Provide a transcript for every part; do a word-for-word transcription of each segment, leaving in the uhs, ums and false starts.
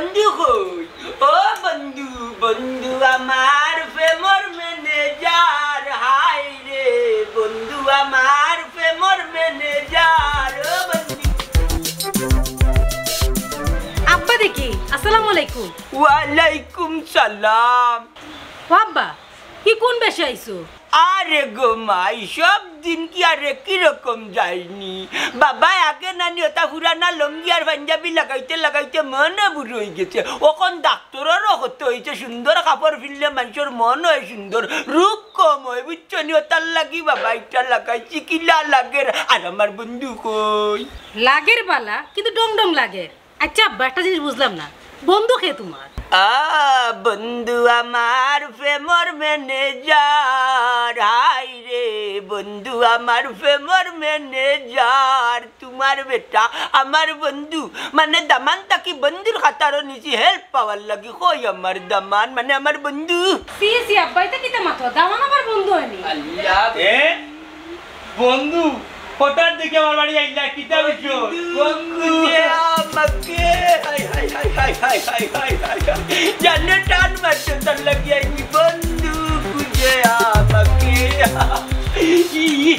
বন্ধু কই? ও বন্ধু, বন্ধু আমার প্রেমর ম্যানেজার, হায় রে, বন্ধু আমার প্রেমর ম্যানেজার, ও বন্ধু। আব্বা দেখি, আসসালামু আলাইকুম। ওয়ালাইকুম সালাম। ও আব্বা, ই কোন বেশে আইছো? আরে গো মাই, সব দিন কি আর একই রকম যায়নি? বাবায় আগে নানি ওটা পুরানা লুঙ্গি আর পাঞ্জাবি লাগাইতে লাগাইতে মনো বুড়া অইগেছে। অখন ডাক্তররও কইতে অইছে, সুন্দর কাপড় পিনলে মানষর মন অয় সুন্দর, রূপ কম অয়, বুঝছো নি? ওটার লাগি বাবা ইটা লাগাইছি, কিলা লাগের। আর আমার বন্ধু কই? লাগের বালা, কিন্তু ডং ডং লাগের। আচ্ছা আব্বা, একটা জিনিস বুঝলাম না, বন্ধু কে তোমার? আ, বন্ধু আমার প্রেমর ম্যানেজার, হায় রে, বন্ধু আমার প্রেমর ম্যানেজার, তোমার বেটা আমার বন্ধু, মানে দামান থাকি বন্ধুর খাতারও নিচে হেল্প পাওয়ার লাগি, কই আমার দামান, মানে আমার বন্ধু। সি সি আব্বা, ইতা কিতা মাতো? দামান আবার বন্ধু অয়নি? আল্লাহ। এ? বন্ধু, হঠাৎ দেখি আমার বাড়ি আইলা, কিতা বিষয়? বন্ধু, বন্ধু। খুঁজে আমাকে। হায়, হায়, হায়। জানে টান মারছে, তার লাগি আইছি। বন্ধু, খুঁজে আমাকে। ই, ই।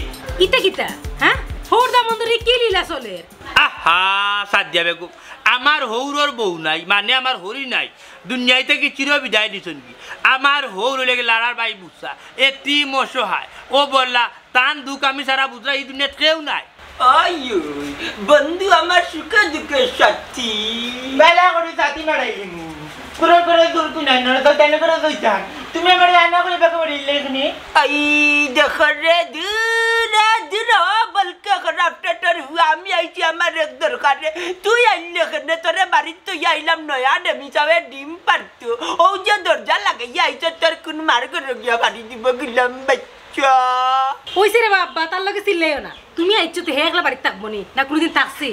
ইতা কিতা? হ্যাঁ? হৌর দামান ধরি কি লীলা চলের? আহা, সাদিয়া বেগম, আমার হৌরর বউ নাই, মানে আমার হরি নাই। দুনিয়াইতে কি চির বিদায় দিছইন কি? আমার হৌর অইলে গি লাড়ার বাই বুঝছা, এতিম অসহায়। ও বললা, তান দুঃখ আমি ছাড়া বুঝরা ই দুনিয়াত কেউ নাই। ওই, ওই, বন্ধু আমার সুখে দুঃখে সাথী। বেলা করে সাথী মারাই দিমু। পুরো করে দূর কুনাই নড়ে তো তেনে করে দইতাম। তুমি আমার রান্না করে বেকে বাড়ি ইলে এখানে। আই দেখো রে, দূর, দূর, ও বলকে খারাপ টেটর হুয়া, আমি আইছি আমার এক দরকারে। তুই আইলে কেনে? তোরে বাড়িত তো আইলাম নয়া ডেমি চাবে ডিম পারতো। ও যে দরজা লাগাইয়া আইছে, তোর কোন মার ঘরে গিয়া বাড়ি দিব গিলাম বাচ্চা। অইছে রে বাবা, তার লগে চিল্লাইও না। তুমি আইছো তো হে একলা বাড়িত থাকবো নি? না কোনোদিন থাকছে?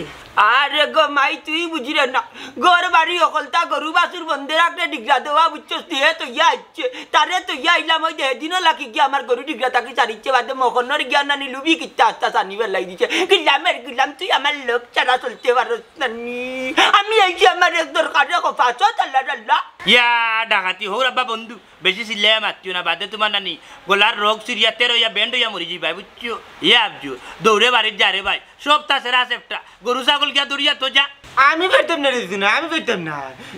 আরে গো মাই, তুই বুঝিরে না। ঘর বাড়ি অকলতা গরু বাছুর বন্ধে রাখতে ডিগরা দেওয়া বুঝছস তুই? হে তো ইয়া আইছে, তারে তো ইয়া আইলাম। ওই যে হেদিনও লাগি গিয়া আমার গরু ডিগরা থাকি ছাড়িচ্ছে বাদে মখনর গিয়া নানি লুবি কিত্তা আস্তা সানি বেলাই দিছে। গিলামের গিলাম, তুই আমার লোক ছাড়া চলতে পারস না নি। আমি এই যে আমার এক দরকারে কথা আছো, আল্লাহ আল্লাহ। ইয়া ডাকাতি হৌর আব্বা বন্ধু। বেশি চিল্লাইয়া মাতিও না, বাদে তোমার নানি গলার রগ ছিড়িয়া তেরো ইয়া ব্যান্ড অইয়া মরি যাইবায়, বুঝছো? এ আবজু, দৌড়ে বাড়িত যা রে ভাই, সব তা সেরা সেপটা, গরু ছাগল গিয়া দৌড়িয়া তো যা। আমি পারতাম না রে জুনা, আমি পারতাম না।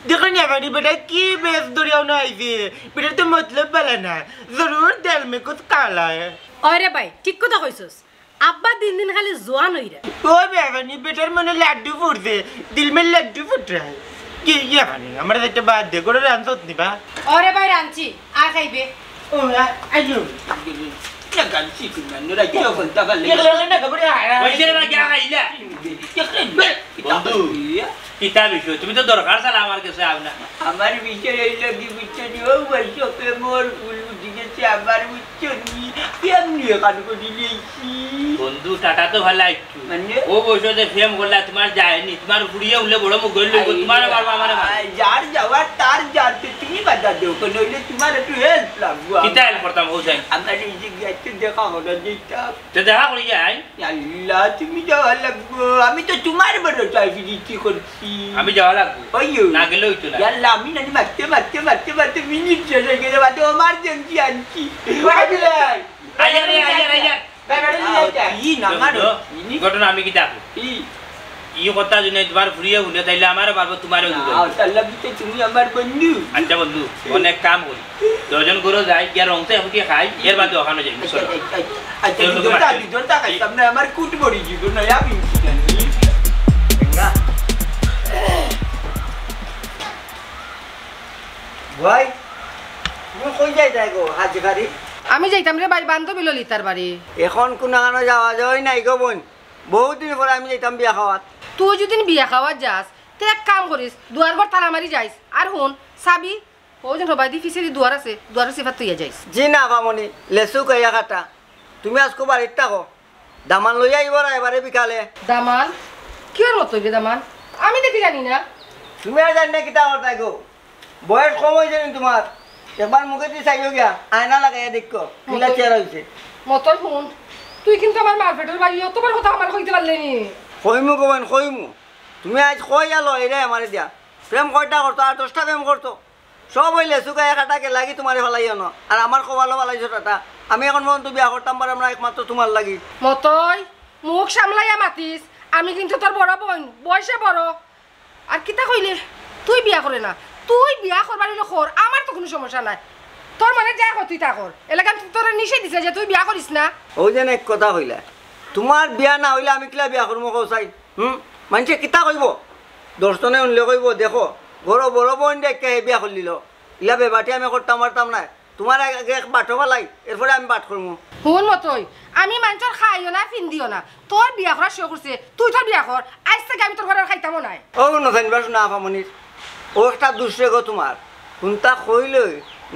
দেখো নি আমার বেটা কি বেশ দৌড়িয়াও না আইছে, বেটার তো মতলব বালা না, জরুর দিল মে কুছ কালা হ্যায়। ওরে ভাই, ঠিক কথা কইছস, আব্বা দিন দিন খালি জোয়ান অইরা। ও বেবানি, বেটার মনে লাড্ডু ফুটছে, দিল মে লাড্ডু ফুট রা হ্যায়। কি ইয়ে মানে, আমার একটা বাদ দে, করে রানছত নি বা? ওরে ভাই রানছি, আ খাইবে। ও, আ-, আইও। না গান শিখুন না, নোরা কি বলতে পারলে? ইয়ে, ইয়ে, না, খবরে আয়, আয়। ওই যে রে ভাই, গিয়া খাইলা। বন্ধু, কিতা বিষয়? তুমি তো দরকার ছাড়া আমার কাছে আও না। আমার বিষয় অইলো কি বুঝছো নি? ও ভাই, চোখে মোর ফুল উঠি গেছে, আমার বুঝছো নি? কেমনি এখান করি লইছি? বন্ধু, টাটা তো ভালা আইছো। মানে? ও বয়সে যে প্রেম করলা, তোমার যায়নি। তোমার ফুড়িয়ে উঠলে বড় মুখ গইল লইব, আই, তোমার বাবা আমারে মারে। আই, যার যাওয়ার তার যার, তো তুমি বাধা দেও কেন? অইলে তোমার একটু হেল্প লাগবো। কিতা হেল্প করতাম, ও যাই? আমার এই যে গিয়া একটু দেখা করা যেতাম। তো দেখা করি যাই। আল্লাহ, তুমি যাওয়া লাগবো। আমি তো তোমার ভরসায় ফিরিছি করছি। আমি যাওয়া লাগবো। ওই ও। না গেলে অইতো না। আল্লাহ, আমি নানি মারতে, মারতে, মারতে, মারতে মিনিট শেষ অই গেলে বাদে emergency আনছি। ওই বিলাই। আইয়া রে, আইয়া, আইয়া। ভাই, ভাই, ভাই, ভাই। কি না মারো? ঘটনা আমি কিতা কই? কি? ই কথা যদি তোমার ফুড়িয়ে হুনে, তাইলে আমারে মারবো, তোমারেও দিবো। না, তার লাগি তো তুমি আমার বন্ধু। আচ্ছা বন্ধু, অনেক কাম করি। দুইজন ঘরো যাই, গিয়া রংচা ফুটিয়ে খাই, এর বাদে ওখানো যাই, চলো। আচ্ছা, আচ্ছা, আচ্ছা, চলো, দুইজন তোমার তা, দুইজন তা খাইতাম না, আমার কুট মরি যাইবো না, আমি জানি। ভাই, তুমি কই যাইতায় গো, হাজি বাড়ি? আমি যাইতাম রে ভাই, বান্ধবী ললিতার বাড়ি। এখন কুনাখানো যাওয়া যায় নাই গো বইন, বহুত দিন পরে আমি যাইতাম বিয়া খাওয়াত। তুই যদি বিয়া খাওয়াত যাস, তে এক কাম করিস, দুয়ার ঘর তালা মারি যাইস। আর হুন, চাবি, অউ যে হবায়দি পিছেদি দুয়ার আছে, দুয়ারর চিপাত থইয়া যাইস। জি না, আপামনি, লেচু কইয়া কাটা। তুমি আইজকু বাড়িত থাকো। দামান লইয়া আইবো রা এবারে বিকালে। দামান? কিওর মতো অইবে দামান? আমি দেখি জানি না। তুমি আর জানি না কিতা করতায় গো? বয়স কম অইছে নি তোমার? একবার মুখেদি চাইও গিয়া, আয়না লাগাইয়া দেখো, কিলা মতই। চেহারা অইছে। মতই হুন, তুই কিন্তু আমার মার পেটর ভাই, অতবার কথা আমারে কইতে পারলে নি। কইমু গো বইন, কইমু। তুমি আইজ কইয়া লও, এরে আমারে দিয়া। প্রেম কয়টা করতো, আর দশটা প্রেম করতো। সব অইলে সুখা এক আটাকে লাগি তুমারে ফালাইও না। আর আমার কপালো ফালাইছো টাটা। আমি এখন পর্যন্ত বিয়া করতাম পারলাম না একমাত্র তুমার লাগি। মতই, মুখ সামলাইয়া মাতিস। আমি কিন্তু তোর বড় বইন, বয়সে বড়। আর কিতা কইলে? তুই বিয়া করে না। তুই বিয়া করবার অইলে কর, আমার তো কুনু সমস্যা নাই। তোর মনে যা কয় তুই তা কর। এলাকা আমি তোরে নিষেধ দিছে যে তুই বিয়া করিস না। অউ যেন এক কথা কইলা, তুমার বিয়া না অইলে আমি কিলা বিয়া করমু কও চাই? হুম? মানষে কিতা কইবো? দশজনে হুনলে কইবো, দেখো, ঘরো বড় বইন দেখে হে বিয়া করলিল। ইলা বেবাটি আমি করতাম পারতাম না। তুমার আগে এক বাটো ফালাই, এরপরে আমি বাট করমু। হুন মতই, আমি মানষর খাইও না, ফিন্দিও না। তোর বিয়া করার শখ করছে, তুই তোর বিয়া কর। আইজ থাকি আমি তোর ঘরে আর খাইতামও নায়। ও নথাইন বা শুনা আফামনির, ও একটা দুষরে গো তুমার। হুনতা কইলই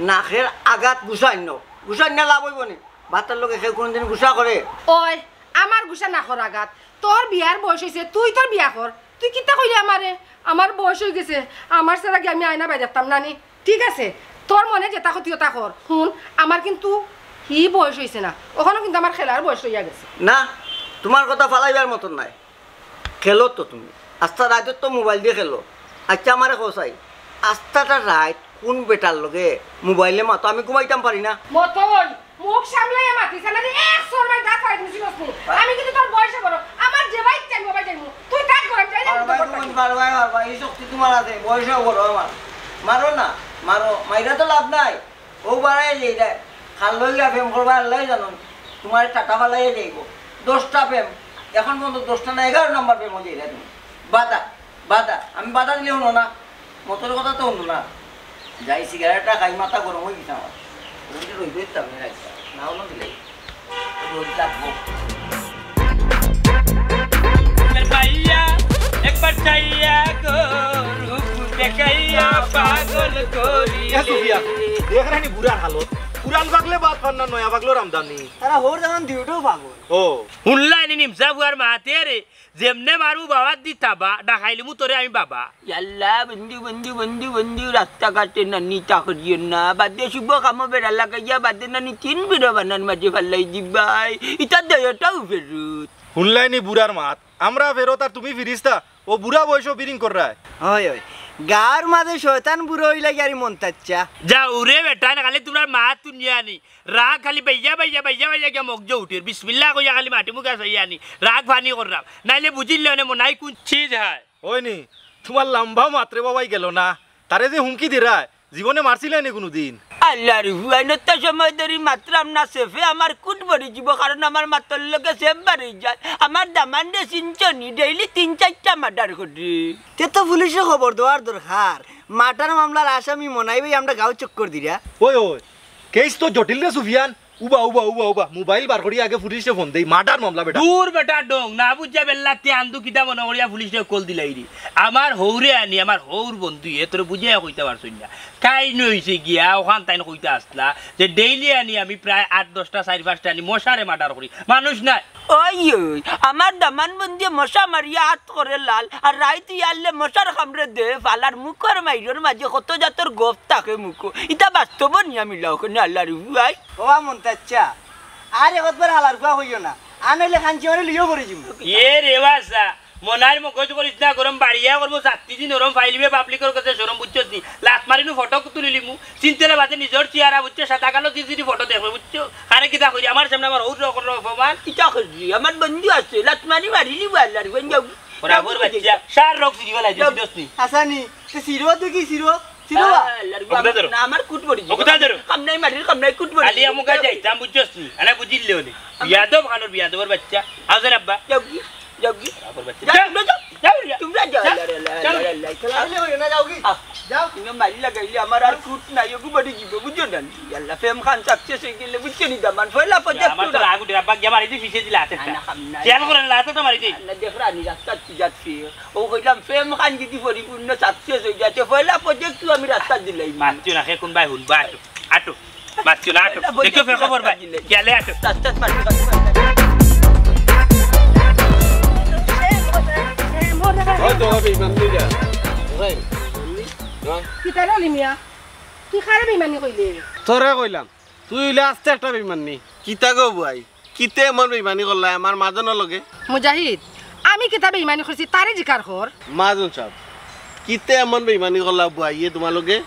নাকের আগাত গুসাইন, গুসাইন না লাভ অইবো নি? ভাতর লগে কেউ কুনুদিন গুসা করে? ওই, আমার গুসা নাকর আগাত। তোর বিয়ার বয়স অইছে, তুই তোর বিয়া কর। তুই কিতা কইলে আমারে? আমার বয়স অইগেছে, আমার ছাড়া কি আমি আয়না বায় দেখতাম না নি? ঠিক আছে, তোর মনে যেতা কতি অতা কর। হুন, আমার কিন্তু হি বয়স অইছে না, অখনো কিন্তু আমার খেলার বয়স রইয়া গেছে। না, তুমার কথা ফালাইবার মতন নায়। খেলো তো তুমি, আস্তা রাইত তো মোবাইল দি খেলো। আইচ্ছা, আমারে কও চাই, আস্তাটা রাইত কুন বেটার লগে মোবাইলে মাতো? আমি ঘুমাইতাম পারি না। মতই, মুখ সামলাইয়া মাতিস, নাইলে এক চড় মারি দাঁত ফালাই দিমু, চিনস নি? আমি কিন্তু তোর বয়সে বড়, আমার যেবায় ইচ্ছা আমি অবায় যাইমু। তুই থাক ঘরো, আমি যাইলাম তোর ঘর থাকি। পারবায়, পারবায়, ই শক্তি তুমার আছে, বয়সেও বড় আমার। মারো না, মারো, মাইরা তো লাভ নাই। অউ বাড়াইয়া যাই রে, কার লগে প্রেম করবায় আল্লায় জানইন, তুমারে টাটা ফালাইয়া যাইবো। দশটা প্রেম, এখন পর্যন্ত দশটা না, এগারো নাম্বার প্রেমো যাই রে তুমি। বাধা, বাধা, আমি বাধা দিলে হুনো না, মতর কথা তো হুনো না। যাই সিগারেটটা খাই, মাথা গরম অইগেছে আমার। রইদে রইদে দিতাম না রাইতটা, না হুনো দিলাই। রইদ লাগবো। ভাইয়া, একবার চাইয়া গো, রূপ দেখাইয়া পাগল করিলে। এ সুফিয়া, দেখরায়নি বুড়ার হালত। পুরান পাগলে ভাত খার না, নয়া পাগলর আমদানি। তারা হউর যেমন দিউটাও পাগল। ও। হুনলায়নি নিমসা ফুয়ার মাতে রে, যেমনে মারমু বাবার দি থাবা, ডাকাইলিমু তোরে আমি বাবা। ইয়াল্লা, বন্ধু, বন্ধু, বন্ধু, বন্ধু, রাস্তাঘাটে নানি তা করিও না। বাদে শুভ কামো বেড়া লাগাইয়া, বাদে নানি তিন বিড়া বানার মাঝে ফালাই দিবায়। ইতা দেয়টাও ফেরত। হুনলায়নি বুড়ার মাত, আমরা ফেরত আর তুমি ফিরিস্তা, অউ বুড়া বয়সো বিরিং কররায়। অয়, অয়, গাঁওর মাঝে শয়তান বুড়া অইলা গিয়ারি মন্তাচ্ছা। যাও রে বেটা, না খালি তুমরার মাত হুনিয়ানি। রাগ খালি বাইয়া, বাইয়া, বাইয়া, বাইয়া গিয়া মগজো উঠের। বিসমিল্লাহ কইয়া খালি মাটি মুখে আসাইয়ানি। রাগ ফানি কররাম। নাইলে বুঝিলে অনে মনাই কুন চিজ হায়। অয়নি, তুমার লাম্বা মাতরে বাবাই গেল না। তারে যে হুমকি দিরায়, জীবনে মারছিলায়নি কুনুদিন? আল্লার ফুয়াইন, অত সময় ধরি মাতরাম না, সেফে আমার কুট ভরি যিবো, কারণ আমার মাতর লগে সেফ বাড়ি যায়। আমার দামান্দে চিনছনি, ডেইলি তিন চাইরটা মার্ডার করে। তে তো পুলিশে খবর দেওয়ার দরকার। মার্ডার মামলার আসামি মনাই ভাই আমরা গাঁও চক্কর দিরা। ওই, ওই, কেস তো জটিল রে সুফিয়ান। উবা, উবা, উবা, উবা, মোবাইল বার করি আগে পুলিশে ফোন দেই, মার্ডার মামলা বেটা। দূর বেটা ডং, না বুঝা বেল্লা তে আন্দু কিতা মনে করিয়া পুলিশে কল দিলাইরি। আমার হউরে আনি, আমার হউর বন্ধু, এ তোরে বুঝাইয়া কইতা পারছইন না। কাইন অইছে গিয়া, অখান তাইন কইতা আছলা, যে ডেইলি আনি আমি প্রায় আট দশটা, চাইর পাঁচটা আনি মশারে মার্ডার করি, মানুষ নায়। ওই, ওই, আমার দামান বন্দিয়ে মশা মারিয়া আত করে লাল, আর রাইত ইয়ারলে মশার কামড়ে দে ফালার মুখর মাইরর মাঝে কত জাতর গফ থাকে মুখো। ইতা বাস্তব নিয়া মিলা অখানে আল্লার ফুয়াই। ও আমন তাচ্চা, আর একবার হালার ফুয়া কইও না, আনইলে খানচি মারি লইয়া পড়ি যিমু। এ রে বাসা, মনার মগজ করিস না গরম, বাড়িয়া করবো, চাকরি দি নরম, ফাইলিবে পাবলিকর কাছে শরম, বুঝছস নি? লাত মারিনু ফটো তুলিলিমু, চিনতে না বাদে নিজর চেহারা, বুঝছস, সাদা কালো চিজিরি ফটো দেখবে, বুঝছো? আরে কিতা করি, আমার সামনে আমার হউর রকম অপমান। কিতা করবি? আমার বন্ধু আছে, লাত মারি মারিলিবো আল্লার ফুয়াই। বরাবর বাচ্চা, সার রক চিনি বেলাই দিছি, দোস্ত নি। হাসানি, তে সিরো তুই কি সিরো? সিরো বা? আল্লার ফুয়া, অগুদা ধরো। না, আমার কুট পড়ি। অগুদা ধরো। কাম নাই মারির, কাম নাই কুট পড়ি। আলিয়া মুখা যাইতাম, বুঝছস নি? আরে বুঝিলে হলে। বিয়াদব খানোর বিয়াদবর বাচ্চা। আও যান আব্বা। যাও কি? যাও কি? বরাবর বাচ্চা। যাও, যাও, তোমরা যাও। তোমরা যাও। যাও। আল্লাহ, আল্লাহ, যাও। আল্লাহ, আল্লাহ, আল্লাহ। আরে, ওই না, যাও কি? আহ, যাও। তুমি মারি লাগাইলে আমার আর কুট নাই, অগু বাড়ি দিব, বুঝছো না? আল্লাহ, প্রেম খান success হয়ে গেলে, বুঝছো নি, দামান? পয়লা project আমার তো পুরা। রাগ উঠে, আব্বা গিয়া মারি দি, পিছে দিলে হাতে না, একটা। না, খাম নাই। খেয়াল করেন, লাতে তো মারি দি। না, দেখ রানি, রাস্তার তুই যাচ্ছি। ও কইলাম, প্রেম খান যদি পরিপূর্ণ success হয়ে যায়, তে পয়লা project তো আমি রাস্তা দিলাই। মারছো না, কে কোন ভাই হুন, ভাই আটো। আটো। মারছো না, আটো। পয়লা project দেখো, ফের খবর ভাই। রাস্তা দিলাই। গেলে আটো। রাস্তাত মারছো, রাস্তাত মারছো। ওই তো হবে, ইমাম দিদা। ভাই, ভাই। কিতারে অলি মিয়া? তুই কারে বেইমানি কইলে? তোরে কইলাম। তুই অইলে আস্তে একটা বেইমানি। কিতা গো বুয়াই? কিতে এমন বেইমানি করলায় আমার মাজনর লগে? মুজাহিদ, আমি কিতা বেইমানি করছি, তারে জিকার কর। মাজন সাব, কিতা এমন বেইমানি করলা বুয়াইয়ে তুমার লগে?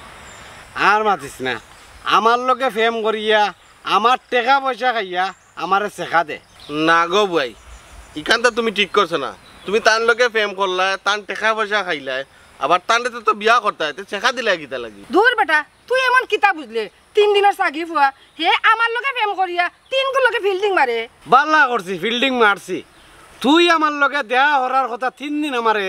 আর মাতিস না, আমার লগে প্রেম করিয়া, আমার টেকা পয়সা খাইয়া, আমারে ছেকা দে। না গো বুয়াই, ইখান তো তুমি ঠিক করছো না। তুমি তান লগে প্রেম করলায়, তান টেকা পয়সা খাইলায়, আবার তানরে তো, তো বিয়া করতায়, তে ছেকা দিলায় কিতা লাগি? দূর বেটা, তুই এমন কিতা বুঝলে? তিন দিনর ছাগি ফুয়া, হে আমার লগে প্রেম করিয়া তিনগুর লগে fielding মারে। বালা করছি, fielding মারছি। তুই আমার লগে দেখা করার কথা তিন দিন আমারে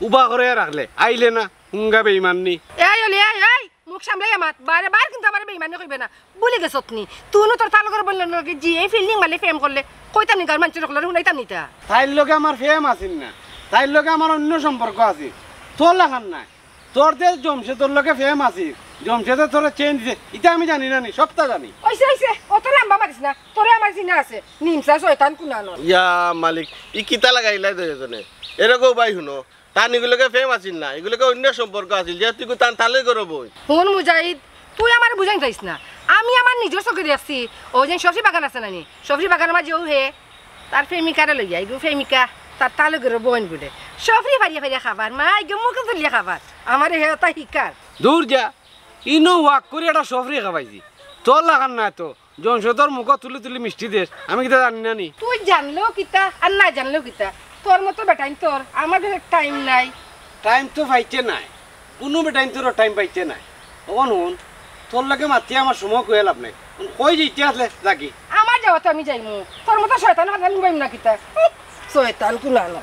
উবা করিয়া রাখলে, আইলে না, হুঙ্গা বেইমাননি। এই অলি, এই, এই, মুখ সামলাইয়া মাত, বারে বার কিন্তু আমারে বেইমানি কইবে না, ভুলি গেছত নি? তুইনু তোর তালগর বইনর লগে যে fielding মারলে প্রেম করলে, কইতাম নি গাঁওর মানষর হকলরে হুনাইতাম নি তা? তাইর লগে আমার প্রেম আছিল না, তাইর লগে আমার অইন্য সম্পর্ক আছিল, তোর লাখান নায়। তোর যে জমশেদর লগে প্রেম আছিল, জমশেদে তোরে চেইন দিছে, ইতা আমি জানি না নি, সবতা জানি। অইছে, অইছে, অত লাম্বা মাতিস না, তোরে আমার চিনা আছে, নিমসা শয়তান কুনানর। ইয়া মালিক, ই কিতা লাগাইলায় দুইজনে? এরকম ভাই হুনো, তান ইগুর লগে প্রেম আছিল না, ইগুর লগে অইন্য সম্পর্ক আছিল, যেহেতু ইগু তান তালই করো বই। হুন মুজাহিদ, তুই আমারে বুঝাইন চাইস না, আমি আমার নিজর চোখে দেখছি, অউ যে সফরি বাগান আছে না নি, সফরি বাগানর মাঝে অউ হে, তার প্রেমিকারে লইয়া, ইগু প্রেমিকা, তার তালগর বইন বুলে। সফরি ফারিয়া ফারিয়া খাবার, মা, ইগু মুখে তুলিয়া খাবার। আমারে হে অতা হিকার। দূর যা, ইনো ওয়াক করি একটা সফরি খাবাইছি। তোর লাখান নায় তো, জমশেদর মুখো তুলি তুলি মিষ্টি দেস, আমি কিতা জানি না নি? তুই জানলেও কিতা, আর না জানলেও কিতা, তোর মতো বেটাইন্তর আমার কাছে time নাই। Time তো পাইতে নায়, কুনু বেটাইন্তরও time পাইতে নায়। অখন হুন, তোর লগে মাতিয়া আমার সময় কইয়া লাভ নাই। হুন, কই যাইতে আসলে যাগি। আমার যাওয়াত আমি যাইমু, তোর মতো শয়তান ফাতান বইম না কিতা? উহ, শয়তান কুনানো।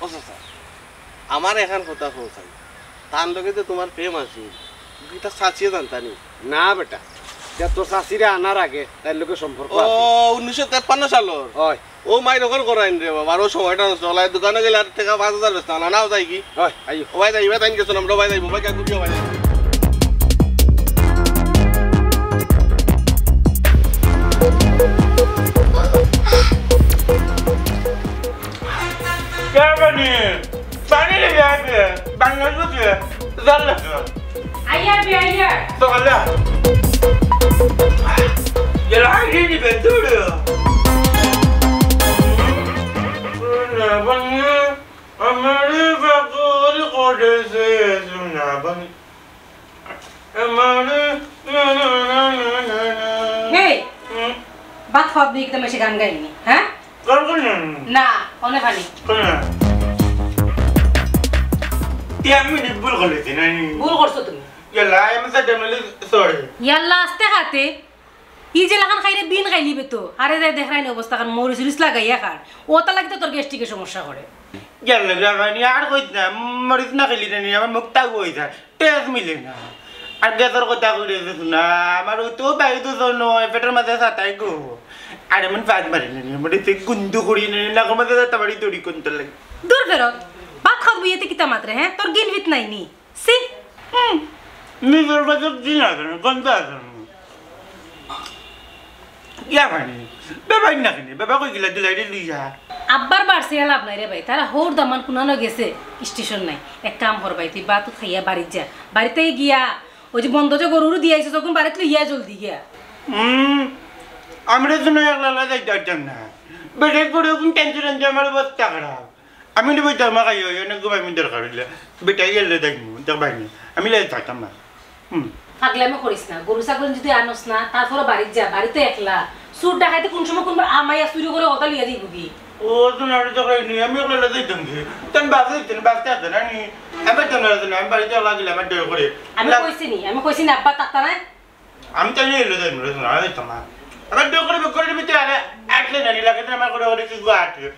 ও চাচা, আমার এখান কথা কও চাই। তার লগে যে তোমার প্রেম আছিল, ইতা চাচিয়ে জানতা নি? না বেটা, ইতা তোর চাচিরে আনার আগে তাইর লগে সম্পর্ক ও, আছিল। উনিশশো তেপ্পান্ন সালর? অয়। ও মাই, দখল করাইন রে বাবা, আরো সময়টা নষ্ট অইলো। দোকানো গেলে আর টেকা পাঁচ হাজার বেচতা না, নাও যাই কি? অয়, আইও। ও ভাই যাই, ভাই তাইন গেছো না, আমরা ভাই যাইবো, ভাই কাকু দিও ভাই। কে পানি? পানি লেগে আছে। বাংলাদেশে জল লাগে। আইয়া, আইয়া, আইয়া। তো আল্লাহ। এরা আগে নিবে, দূরে। না, পানি। আমারে পাগল করেছে সোনা বাংলা। আমারে না, না, না। হেই, হুম? ভাত খাওয়াত বই কিতা মাইনষে গান গাইনি, হ্যাঁ? গান গাইনি? না, অনে খালি। কোন? তে আমি ভুল করেছি, না? ভুল করছো তুমি। ইয়াল্লা, আমি তো definitely sorry। ইয়াল্লা, আস্তে খাতে। ই যে লাখান খাইরে দিন খাইলিবে তো। আরে দে, দেখরায় নি অবস্থা খান, মরিচ উরিচ লাগাইয়া খার। অতা লাগি তো তোর গ্যাস্ট্রিকে সমস্যা করে। ইয়াল্লা, ইয়াল্লা, নি আর কইস না, মরিচ না খাইলে নি, আমার মুখ তাগু অই যায়, টেস্ট মিলে না। আর গ্যাসর কথা কইলে না, আমার অউ তো বায়ু দূষণ অয়, পেটর মাঝে ছাতাই গো। আর এমন ফাঁদ মারি নি, মরিচে গুন্দু করি নি, নাকর মাঝে ছাতা মারি দড়ি কোন তোর লাগে। দূর ফেরত, ভাত খাওয়াত বইয়াতে কিতা মাতরে, হ্যাঁ? তোর গিলবিত নাই নি? ছি! হুম, নিজর বাজেট দিন আছে না, গন্ধ আছে না। ইয়া পানি, বেবাই না কেনে, বেবা কই গেলা দুলাইরে লইয়া? আব্বার বাড়ছে লাভ নাই রে ভাই, তারা হৌর দামান কুনানো গেছে স্টেশন নাই। এক কাম কর ভাই, তুই ভাত খাইয়া বাড়িত যা, বাড়িত গিয়া অউ যে বন্ধ যে গরুরে দিয়া আইছো, যখন বাড়িত লইয়া জলদি গিয়া। হুম, আমরা তো না একলা একলা যাইতে পারতাম না। বেটাই পড়ে কোন টেনশন আনছে, আমার অবস্থা খারাপ। আমি নিব জামা খাই, ওই অনেক ঘুমাই, আমি দরকার অইলে। বেটাই গেলে দেখবো, দেখবাই নি। আমি লাই থাকতাম না। হুম। পাগলামি করিস না। গরু ছাগল যদি আনস না, তারপরে বাড়িত যা, বাড়িত একলা। চুর ডাকাইতে কোন সময় কোন আমায় চুরি করে ওটা লিয়ে দিবি কি? ও তো নাড়ি তো খাই নি, আমি ওগুলো যাইতাম কি? তেন বাসে দিতেন, বাসতে আসতে না নি। আমি তো না, আমি বাড়িতে একলা গেলে আমার ডর করে। আমি লা- কইছি নি, আমি কইছি না, আব্বা তাতা নাই। আমি তো নিয়ে এলো যাই মনে হয়, না, যাইতাম না। আবার ডর করে, করে দিবি তুই, আরে, আটলে না, নি লাগে, আমার করে, করে, কিছু আটকে।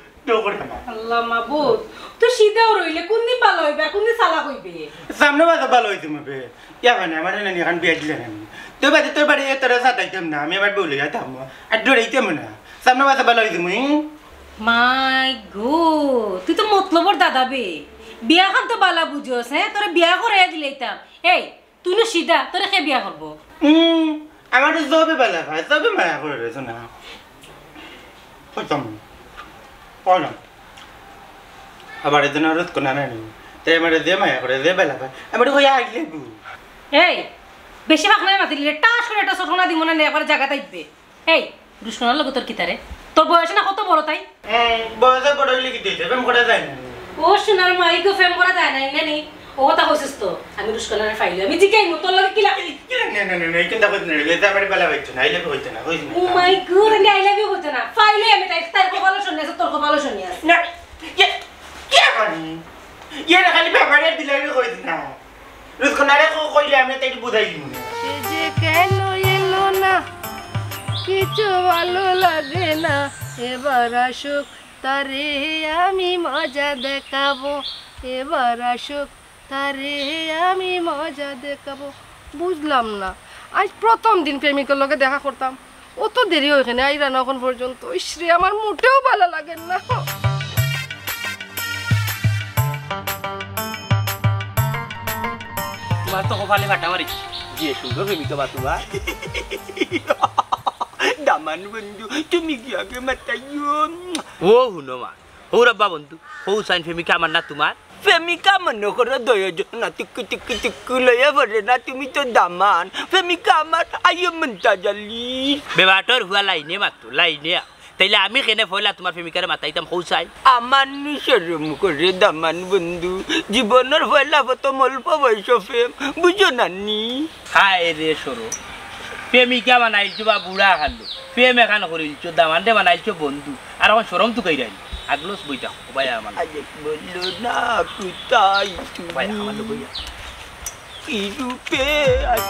আল্লাহ মাবুদ, তুই সিধাও রইলে, কোন দিন ভালা অইবে আর কোন দিন চালাক অইবে? সামনে মাসে ভালা অইতে হবে। ইয়া মানে, আমার নানি এখন বিয়া দিলে না। তুই বাদে তোর বাড়ি তোরা সাতাইতাম না, আমি আমার বউ লইয়া থাকবো। আর ডরাইতাম না। সামনে মাসে ভালা অইতে মুই। My God, তুই তো মতলবর দাদা বে। বিয়া খান তো ভালা বুঝোস, হ্যাঁ? তোরে বিয়া করাইয়া দিলাইতাম। এই, তুই নু সিধা, তোরে কে বিয়া করবো? হুম, আমার তো সবে ভালা পায়, সবে মায়া করে রে, শোনা। কইতাম, কইলাম। আবার এদিন আর কোন আনে নি। তাই আমার যে মায়া করে, যে ভালা পায়, আমার কই আইলে গু। এই, বেশি ফাঁকনায় মাতিলে টাস করে একটা চটকনা দিব না, নে একবার জায়গা থাকবে। এই, রুশকনার লগে তোর কিতা রে? তোর বয়সে না কত বড় তাই? হুম, বয়সে বড় অইলে কি দিতে? প্রেম করা যায় না। ও সোনার মাই গো, প্রেম করা যায় না, ইন্না নি? ও কথা কইছিস তো, আমি রুশকানারে পাইলে আমি জিকাইমু, তোর লগে কিলা? না, না, না, না, এই কথা কইতে না, এটা আমার বালা হইতো না, আইলে হইতো না, কইস না। ও মাই গড, আমি আই লাভ ইউ কইতে না, পাইলে আমি তাই, তাই কপালো শনি আছে, তোর কপালো শনি আছে। না, কে, কে করি? ইয়ে না, খালি ব্যাপারে দিলে কইস না। রুশকানারে ক-, কইলে আমি তাই বুঝাই দিব না। সে যে কেন এলো না, কিছু ভালো লাগে না, এবার আসুক, তারে আমি মজা দেখাবো, এবার আসুক, তারে আমি মজা দেখাবো। বুঝলাম না, আজ প্রথম দিন প্রেমিকর লগে দেখা করতাম, অত দেরি অয় কেনে আইরা না অখন পর্যন্ত। ইস রে, আমার মোটেও ভালা লাগের না। তোমার তো কপালে ফাটা মারি। যে সুন্দর প্রেমিকা বা তোমার। দামান বন্ধু, তুমি কি আগে মাতাইও? ও হুনো মা, হৌর আব্বা বন্ধু, হৌ চাইন প্রেমিকা আমার না তোমার? প্রেমিকা মনে করো দয়োজন না, টিকু টিকু টিকু লইয়া পড়ে না, তুমি তো দামান। প্রেমিকা আমার আইও মন্তাজ আলী। বেবাটর হুয়া লাইনে মাতো, লাইনে আ। তাইলে আমি কেনে পয়লা তোমার প্রেমিকারে মাতাইতাম, হৌ চাইন? আমার নি শরম করে দামান বন্ধু, জীবনর পয়লা প্রথম অল্প বয়স প্রেম, বুঝো না নি? হায় রে শরম, প্রেমিকা বানাইলছো বা বুড়া খালো, প্রেম এখান করিলছো, দামানরে বানাইলছো বন্ধু, আর অখন শরম তুকাইরায় নি। আগলস বইতা, ও ভাই আমার। আরে বলো না কোথায় তুমি? ভাই, আমার লোক হইয়া। কি রূপে আজ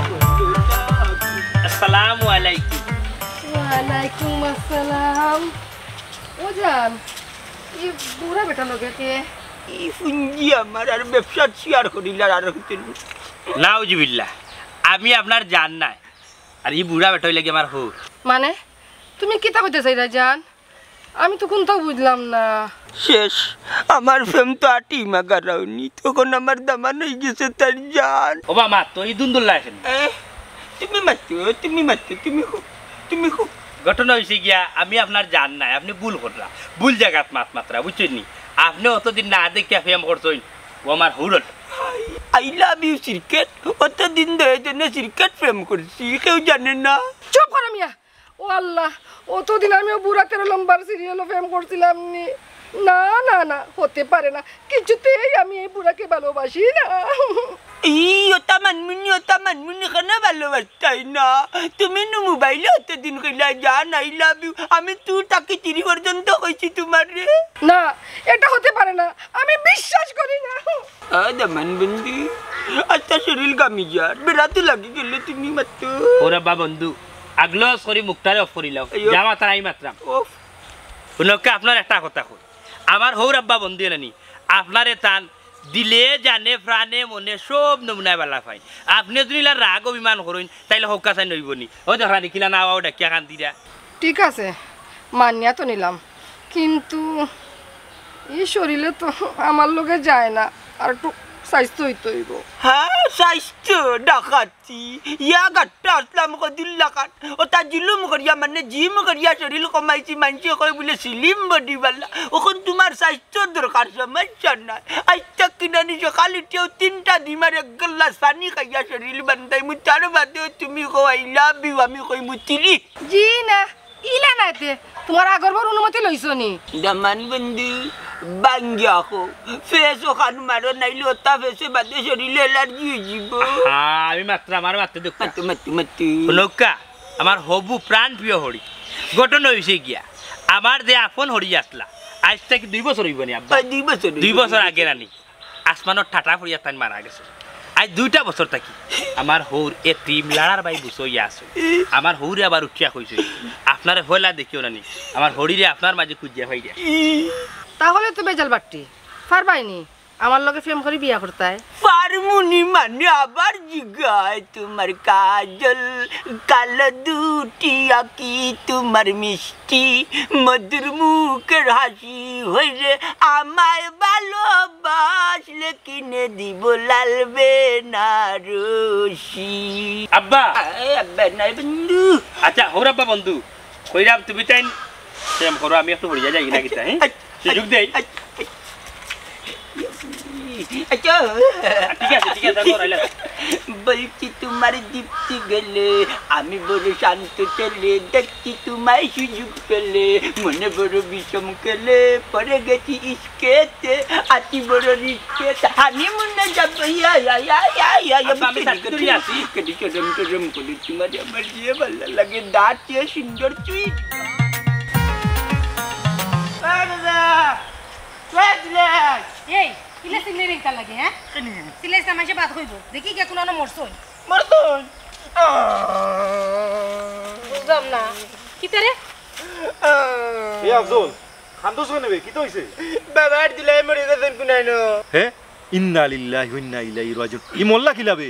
বলো না কোথায়? আসসালামু আলাইকুম। ওয়ালাইকুম আসসালাম। ও জান, ই বুড়া বেটা লগে কে? ই ফুঞ্জি আমার আর ব্যবসাত শেয়ার করিলার আর হইতে নি। নাউজুবিল্লাহ, আমি আপনার জান নায়, আর ই বুড়া বেটা অইলা গি আমার হৌর। মানে, তুমি কিতা কইতে চাইরায় জান? আমি তো কুন্তাও বুঝলাম না। শেষ, আমার প্রেম তো আটি মাগারাও নি, তখন আমার দামান অই গেছে তার জান। ও বা মা, তো ই দুন্দুল্লা কেনে? এ, তুমি মাতো, তুমি মাতো, তুমি খুব, তুমি খুব। ঘটনা অইছে গিয়া, আমি আপনার জান নায়, আপনে ভুল কররা, ভুল জাগাত মাত মাতরা, বুঝছইন নি? আপনে অতদিন না দেখিয়া প্রেম করছইন, ও আমার হৌর অইল। I love you সিরকেট, অতদিন ধরে জন্য সিরকেট প্রেম করছি, কেউ জানে না। চুপ করো মিয়া। ও আল্লাহ, অতদিন আমি ও বুড়া তেরো নম্বর সিরিয়ালো প্রেম করছিলাম নি। না, না, না, হতে পারে না। কিছুতেই আমি এই বুড়াকে ভালোবাসি না। ই, ওটা মানমুনি, ওটা মানমুনি, কেন ভালোবাসতাই না? তুমি নু মোবাইলে অতদিন কইলা জান, I love you। আমি two থাকি three পর্যন্ত কইছি তোমারে। না, এটা হতে পারে না। আমি বিশ্বাস করি না। আ, দামান বন্ধু, আচ্ছা, শরীর গামি যার, বেড়াতে লাগি গেলে তুমি মাতো। ওরে বা বন্ধু, আগলস করি মুখটারে off করিলাও। আইয়ো। যা মাতার আমি মাতরাম। Off। হুনউক্কা, আপনার একটা কথা কই। আমার হৌর আব্বা বন্ধু এনানি, আপনারে তান দিলে, জানে, প্রাণে, মনে সব নমুনায় বালা পাইন। আপনে যুদি ইলা রাগ অভিমান করইন, তাইলে হউক্কা চাইন অইবো নি? ও দেখরা নি কিলা না, ও ডাকিয়া কান্দিরা। ঠিক আছে, মানিয়া তো নিলাম, কিন্তু ই শরীলে তো আমার লগে যায় না, আর একটু স্বাস্থ্য অইতে অইবো। হ্যাঁ, স্বাস্থ্য ডাকাতি। ইয়া গাট্টা আসলাম কদিন লাখান। ওটা জুলুম করিয়া, মানে, জিম করিয়া শরীল কমাইছি, মানষে কয় বুলে slim body বালা। অখন তোমার স্বাস্থ্যর দরকার, সমস্যা নাই। আইচ্ছা, কিনানি সকাল উঠিয়াউ তিনটা ডিম আর এক গ্লাস পানি খাইয়া শরীল বান্ধাইমু, তার বাদেও তুমি কও, "I love you", আমি কইমু, "তিরি।" জি না, ইলা নায় তে। তোমার আগর বউর অনুমতি লইছো নি? দামান বন্ধু, বাঙ্গিয়া কও। ফেস অখান মারো, নাইলে ওটা ফেসে বাদে শরীলে অ্যালার্জি অইযিবো। হ্যাঁ, আমি মাতরাম, আমার মাততে দেউক্কা। মাতো, মাতো, মাতো। হুনউক্কা, আমার হবু প্রাণ প্রিয় হড়ি। ঘটনা অইছে গিয়া, আমার যে আপন হড়ি আছলা, আইজ থাকি দুই বছর অইবো নি আব্বা? অয়, দুই বছর অইবো। দুই বছর আগে নানি, আসমানর ঠাটা পড়িয়া তাইন মারা গেছে। আইজ দুইটা বছর থাকি আমার হউর এতিম লাড়ার বাই বুঝ অইয়া আছে। আমার হউরে আবার উঠিয়া কইছে, "আপনারে পয়লা দেখিও নানি, আমার হড়িরে আপনার মাঝে খুঁজিয়া পাইরা।" তাহলে তো বেজাল বাট্টি, পারবায় নি আমার লগে প্রেম করি বিয়া করতায়? পারমু নি মানে আবার জিগায়, তোমার কাজল কালো দুটি আঁখি, তোমার মিষ্টি মধুর মুখের হাসি, হইরে আমায় ভালোবাসলে কিনে দিব লাল বেনারসি। আব্বা! এ, আব্বা নাই বন্ধু। আচ্ছা, হউর আব্বা বন্ধু, কইরাম তুমি তাইন প্রেম করো, আমি একটু হড়িয়া যাই না কিতা, হ্যাঁ? আচ্ছা, সুযোগ দেই। আচ্ছা, আচ্ছা। আচ্ছা। ঠিক আছে, ঠিক আছে, আমি হড়াইলাম। বলছি তোমার দীপ্তি গেলে, আমি বড় শান্ত ছেলে, দেখছি তোমায় সুযোগ পেলে, মনে বড় বিষম খেলে, পড়ে গেছি ইস্কেতে, আছি বড় রিস্কেতে, হানিমুনে যাবো, ইয়া, ইয়া, ইয়া, ইয়া, ইয়া, আচ্ছা, আমি বুঝতে চাকরি পেরেছি। আছি। কেটে চরম চরম করে তোমার আমার যে ভালো লাগে, দাঁতে সুন্দর চুইট। এই, ইলা চিল্লাইরে কিতার লাগি, হ্যাঁ? কেনে? চিল্লাইস না, মানষে বাদ কইবো। দেখি গিয়া কুনানো মরছইন। মরছইন? আহ। বুঝলাম না। কিতা রে? আহ। এ আফজল, কান্দস কেনে বে? কিতা অইছে? বাবার দুলাভাই মরি গেছইন কুনানো। হে? ইন্না লিল্লাহি ওয়া ইন্না ইলাইহি রাজিউন। ই মরলা কিলা বে?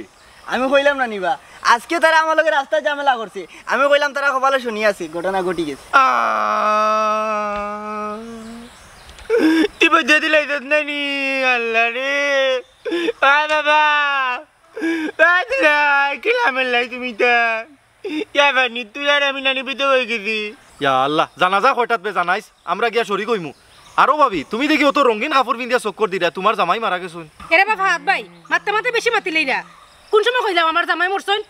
আমি কইলাম না নি বা, আজকে তারা আমার লগে রাস্তায় ঝামেলা করছে। আমি কইলাম তারা কপালো শনি আছে, ঘটনা ঘটি গেছে। আহ। তুই বুঝে দিলাইছস না নি? আল্লাহ রে। আয় বাবা। আয় দিলাই, কিলা মারলাই তুমি তা? ইয়া বানি, তুই আর আমি নানি বিধবা অই গেছি। ইয়া আল্লাহ, জানাজা কয়টাত বে জানাইস? আমরা গিয়া শরিক অইমু। আরো ভাবি, তুমি দেখি অত রঙিন কাপড় পিন্দিয়া চক্কর দিরা, তুমার জামাই মারা গেছইন। এরে বাবা, হাত ভাই, মাততে মাততে বেশি মাতিলাইরা। কুন সময় কইলাম আমার জামাই মরছইন?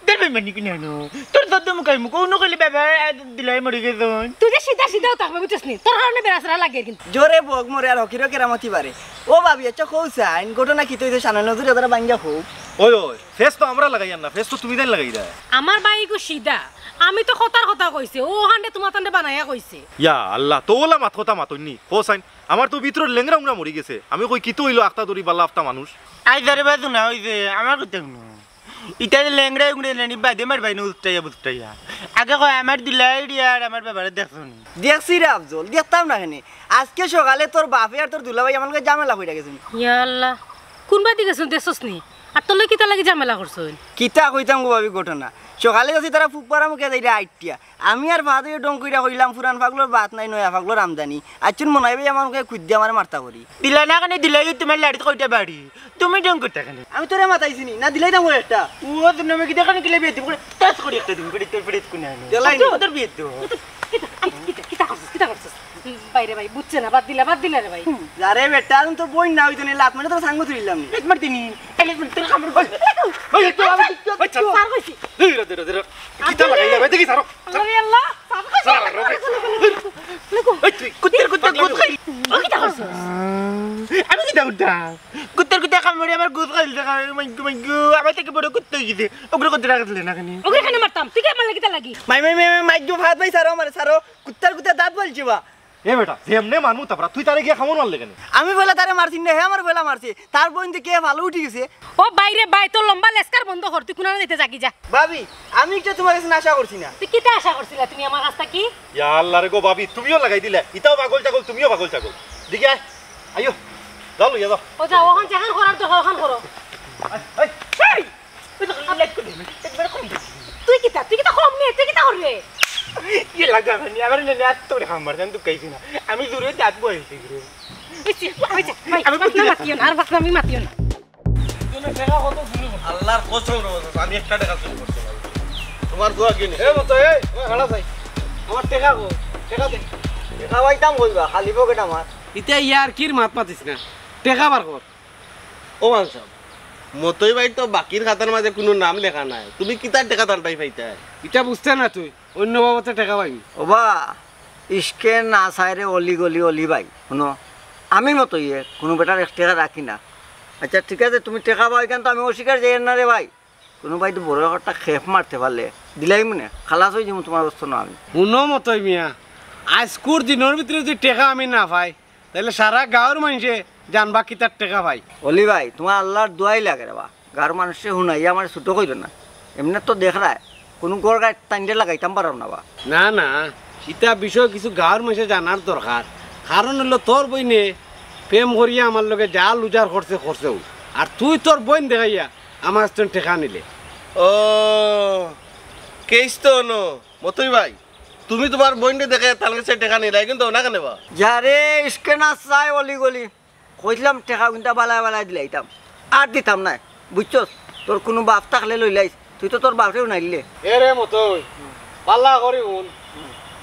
তোর বেমানি কিনা নো? তোর যত মুখাই মুখ, অন্য কইলে বাবা, আহ, দুলাভাই মরি গেছইন। তুই যে সিধা সিধাও থাকবে, বুঝছস নি? তোর কারণে বেড়াছেড়া লাগে কিন্তু। জোরে বক মরে আর হকিরও কেরামতি বাড়ে। ও ভাবি, আচ্ছা কও চাইন, ঘটনা কিতা অইছে শানে নজরে ধরা ভাঙ্গিয়া কও। ওই, ওই, ফেস তো আমরা লাগাইয়ার না, ফেস তো তুমি তাইন লাগাইরায়। আমার ভাই গো সিধা, আমি তো কথার কথা কইছি, ও অখানরে তুমার তানরে বানাইয়া কইছে। ইয়া আল্লাহ, তো অলা মাত কথা মাতইন নি, কও চাইন। আমার তো ভিতরর লেংড়া উংড়া মরি গেছে, আমি কই কিতা অইলো আখতা ধরি বালা আফতা মানুষ। আই যারে বাজু না, ওই যে আমার কথা হুনো। ইতা যে লেংড়া উংড়া নানি বাদে মারবায় না উতরাইয়া বুতরাইয়া। আগে কয় আমার দুলাভাইরে আর আমার বাবারে দেখছো নি? দেখছি রে আফজল, দেখতাম না কেনে? আজকে সকালে তোর বাপে আর তোর দুলাভাই আমার লগে ঝামেলা করিয়া গেছইন। ইয়া আল্লাহ, কুন বাদি গেছইন দেখছস নি? আর তোর লগে কিতা লাগি ঝামেলা করছইন? কিতা কইতাম গো ভাবি ঘটনা। সকালে গেছি তারা ফুকপাড়া মুখে যাইরা আইটিয়া। আমি আর বাদে ডং কইরা কইলাম, "পুরান পাগলর বাত নাই, নয়া পাগলর আমদানি।" আইচ্ছুন মনাই ভাই আমার মুখে কুদ্দে আমারে মারতা করি। দিলা না কেনে? দিলাই তুমার লাড়িত কয়টা বাড়ি? তুমি ডং করতা কেনে? আমি তোরে মাতাইছি নি, না দিলাইতাম ওই একটা। ও তো নামে কি দেখা নাকি লেবে দিব করে, টাচ করি একটা দিন, করে তোর ফিরে কোনে আনো? দিলাই নি। তোর বিয়ে তো। কিতা, কিতা, কিতা, কিতা করছস, কিতা করছস? বাইরে ভাই, বুঝছে না, বাদ দিলা, বাদ দিলা রে ভাই। আরে বেটা, আমি তো বইন না, ওই জন্য লাত মারে তোর সাঙ্গ তুলিলাম নি। লাত মারতে নি, এই লাত মারতে তোর কামড় বল। ওই, একটু আমি দেখতে পাচ্ছি। স্যার কইছি। এই রে, রে, রে, রে। কিতা লাগাইলা ভাই, দেখি সারো। আরে আল্লাহ, স্যার কইছি। সারো, রে। এই তুই কুত্তার কুত্তা পাগলা গুদ খাই। ও কিতা করছস? আমি কিতা করতাম? কুত্তার কুত্তা কামড়ে আমার গুদ খাইল দেখা, মাইগু, মাইগু, আমার থেকে বড় কুত্তা অই গেছে। ওগুলো কত টাকা দিলে না কেনে? ওগুলো কেনে মারতাম? তুই কি আমার লাগি তার লাগি? মাই, মাই, মাই, মাই, মাই, গো, ভাত ভাই, সারো আমারে, সারো। কুত্তার কুত্তা দাঁত বলছি বা। এ বেটা, যেমনে মারমু তাপরা, তুই তারে গিয়া কামড় মারলে কেনে? আমি বলে তারে মারছি না, হে আমার বলে মারছে। তার বইন দেখি ভালো উঠি গেছে। ও বাইরে বাই, তোর লম্বা লেস্কার বন্ধ কর, তুই কুনানো যাইতে যাগি যা। ভাবি, আমি একটা তোমার কাছে আশা করছি না। তুই কিতা আশা করছিলা তুমি আমার কাছ থাকি? ইয়া আল্লাহ রে গো ভাবি, তুমিও লাগাই দিলে। ইতাও পাগল ছাগল, তুমিও পাগল ছাগল। দিকে আয়, আইও, যাও লইয়া যাও। ও যাও, ওখান যেখান করার তো ওখান করো। আয়, আয়। এই! এই তো লাইট করে দিবি। একবারে কম দিবি। তুই কিতা? তুই কিতা কম নি? তুই কিতা করবে? ইয়ে লাগা মানে, আমার না, না, তোরে খাম মারতে, আমি তো খাইছি না। আমি জোরে দাঁত বই হইছে গিরে। ওই যে, ওই যে, ভাই, আমি বাদ না বুঝি না। মাতিও না, আর বাদ না আমি মাতিও না। তুমি টাকা কত চুরি করছো? আল্লাহর কসম রে বাবা, আমি একটা টাকা চুরি করছি না। তোমার দোয়া কি নেই? এ মতো, এই, ওই হালা যাই। আমার টাকা কো? টাকা দে। টাকা পাইতাম কইবা, খালি পকেট আমার। ইতা ইয়ার কির মাত মাতিস না। টাকা বার কর। ও মান সাব, মতই ভাই তো বাকির খাতার মাঝে কুনু নাম লেখা নাই, তুমি কিতার টেকা তালটাই পাইতায়? ইটা বুঝতে না তুই, অন্য বাবদে টেকা পাইবি। ওবা, ইশকে না চায় রে অলি গলি অলি ভাই। হুনো, আমি মতইয়ে কুনু বেটার এক টেকা রাখি না। আচ্ছা ঠিক আছে, তুমি টেকা পাও ইখান তো আমি অস্বীকার যাইয়ার না রে ভাই। কুনু ভাই তো বড় একটা খেপ মারতে পারলে দিলাইমুনে, খালাস অই যিমু তুমার অবস্থা না আমি। হুনো মতই মিয়া, আইজকুর দিনর ভিতরে যুদি টেকা আমি না পাই, তাইলে সারা গাঁওর মানষে জানবা কিতার টেকা পাই। অলি ভাই, তুমার আল্লার দোয়াই লাগে রে বা। গাঁওর মানষে হুনাইয়া আমারে ছুটো কইরো না। এমনে তো দেখরায়, কুনু গড় গাইত তাইনরে লাগাইতাম পাররাম না বা। না, না, ইতা বিষয় কিছু গাঁওর মানষে জানার দরকার। কারণ অইলো তোর বইনে প্রেম করিয়া আমার লগে যা লুজার করছে, করছেউ। আর তুই তোর বইন দেখাইয়া আমার কাছ থনে টেকা নিলে। ও, কেস তো অনো, মতই ভাই। তুমি তুমার বইনরে দেখাইয়া তার কাছে টেকা নিলায়, কিন্তু অনা কেনে বা? যারে ইশকে না চায় অলি গলি। কইছলাম টেকা কুন্তা বালায় বালায় দিলাইতাম। আর দিতাম নায়। বুঝছস? তোর কুনু বাপ থাকলে লইলাইস। তুই তো তোর বাপরেউ নাইলে। এ রে মতই, বালা করি হুন।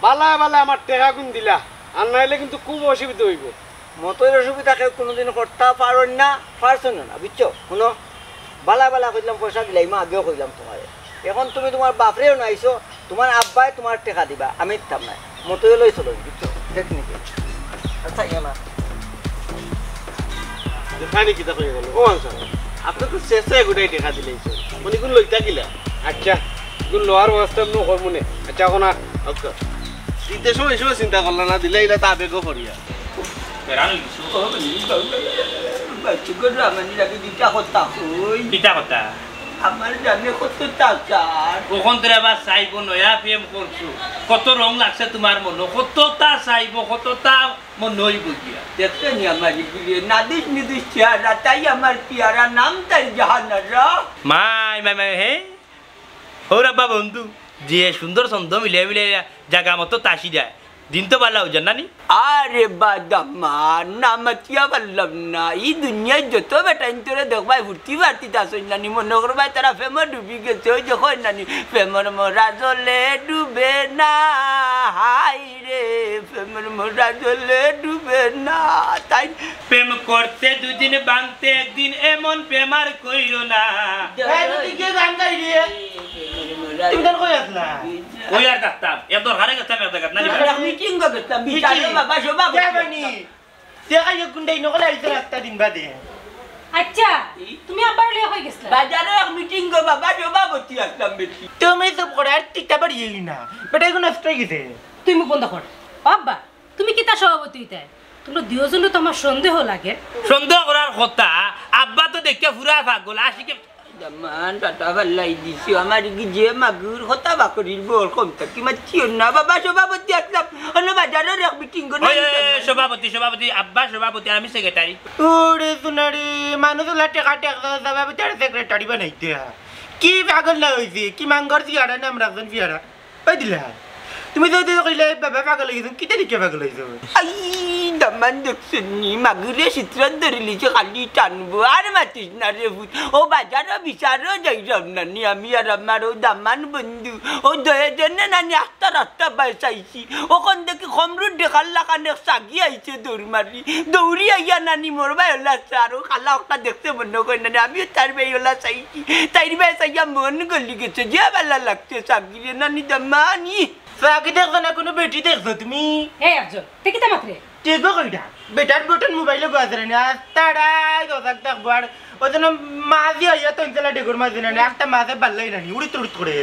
বালায় বালায় আমার টেকা কুন দিলা। আর নাইলে কিন্তু খুব অসুবিধা অইবো। মতইর অসুবিধা কেউ কুনুদিন করতা পারইন না, পারছইন না, বুঝছো? হুনো, বালা বালা কইলাম, পয়সা দিলাইমু, আগেও কইলাম তুমারে। এখন তুমি তুমার বাপরেও নাইছো, তুমার আব্বায় তুমার টেকা দিবা, আমি দিতাম নায়। মতই লই চলো, বুঝছো? দেখনি কি? আচ্ছা, ইয়া না। খানি কিতা কইয়া গেল? ও আনসার, আপনি তো শেষে গোটাই টেকা দিলাইছেন। মানে, ইগুন লইতা কিলা? আচ্ছা, ইগুন লওয়ার ব্যবস্থা আমি করমু নে। আচ্ছা, এখন আর আচ্ছা। দিতে সময় হিসেবে চিন্তা করলা না, দিলে ইলা তা আবেগও করিয়া। বেড়ান হইছে। ও, বাচ্চু করে আমার লাগে দুইটা কথা কই। কিতা কথা? আমার জানে কততা চার। কখন তোরে আবার চাইবো, নয়া প্রেম করছো। কত রং লাগছে তুমার মনো, কততা চাইবো, কততা মনো অইবো গিয়া। দেখছো নি আমার ইগুরে, নাদুস নুদুস চেহারা, তাই আমার পিয়ারা, নাম তাই জাহানারা। মাই, মাই, মাই, হে? হৌর আব্বা বন্ধু, যে সুন্দর ছন্দ মিলে মিলে জাগা মতো তাসি যায়। দিন তো বালা অইযার না নি? আরে বাদামান, না মাতিয়া পারলাম না। ই দুনিয়ার যত বেটাইন তোরে দেখবায় ফুর্তি ফার্তিত আছইন না নি, মনো করবায় তারা প্রেমো ডুবি গেছে। ওই যে কয় না নি, "প্রেমর মরা জলে ডুবে না, হায় রে, প্রেমর মরা জলে ডুবে না।" তাই প্রেম করতে দুদিন, ভাঙতে একদিন, এমন প্রেম আর কইরো না। এই, তুই কি গান গাইলি? তুমি গান কই আছলা? ওই আর দেখতাম, এ দরকারে গেছতাম এক জাগাত, না নি? আমরা মিটিং গো গেছতাম, বিচারো মিটিং? বাবা, সভাপতি। কে বানি? দেখা ইয়ে গুন্ডাই নকল আইছে রাস্তা দিন বাদে। আচ্ছা, তুমি আব্বার লইয়া কই গেছলা? বাজারো এক মিটিং গো বাবা, সভাপতি আছলাম বেটি। তুমি চুপ করো, আর টিকটা বাড়িয়ে না। বেটা, এখন নষ্ট অই গেছে। তুই মুখ বন্ধ কর। ও আব্বা, তুমি কিতা সভাপতি অইতায়? তুমরা দুইওজনরে তো আমার সন্দেহ লাগে। সন্দেহ করার কথা, আব্বা তো দেখিয়া পুরা পাগল, আশিকে দামান টাটা ফালাই দিছি, আমার কি যে মাগুর কথা বাকরির বল কম থাকি মাতিও না। বাবা সভাপতি আছলাম, অন্য বাজারর এক মিটিং গো ওই, ওই, ওই, সভাপতি, সভাপতি, আব্বা সভাপতি, আমি সেক্রেটারি। ওরে সোনারে, মানুষ ওলা টেকা টেকা সভাপতি আর সেক্রেটারি বানাইতে। কি পাগল না অইছে, কি মাঙ্গর পিয়ারা নাম রাখছেন পিয়ারা। ওই দিলা, তুমি তো, তো কইলে বাবা পাগল অই গেছো, কিতা দেখিয়া পাগল অইছো? আই, দামান দেখছনি, মাগুরে চিত্র ধরিলিছে, খালি টানবো, আর মাতিস না রে ভূত। ও বাজারো বিচারো যাইরাম না নি, আমি আর আমার ও দামান বন্ধু, ও দুইওজনে নানি আস্তা রাস্তা বায় চাইছি, অখন দেখি খমরুর দেখার লাখান এক সাগি আইছে দৌড় মারি, দৌড়ি আইয়া নানি মোর বায় ওলা চার, ও কালা একটা দেখতে মনো কয় নানি, আমিও তার বায় ওলা চাইছি। তাইর বায় চাইয়া মন গলি গেছে, যে বালা লাগছে সাগিরে নানি দামানি। সাগি দেখছো না, কোনো বেটি দেখছো তুমি? এই একজন, তে কিতা মাতরে? তে গো কইটা? বেটার বটন মোবাইলো গো আছে না, তারাই গো থাক থাক বড়। ও যেন মাঝে আইয়া তো ইনতলা ডেগর মাঝে না, একটা মাঝে বাল্লাই নানি, উড়িত উড়িত করে।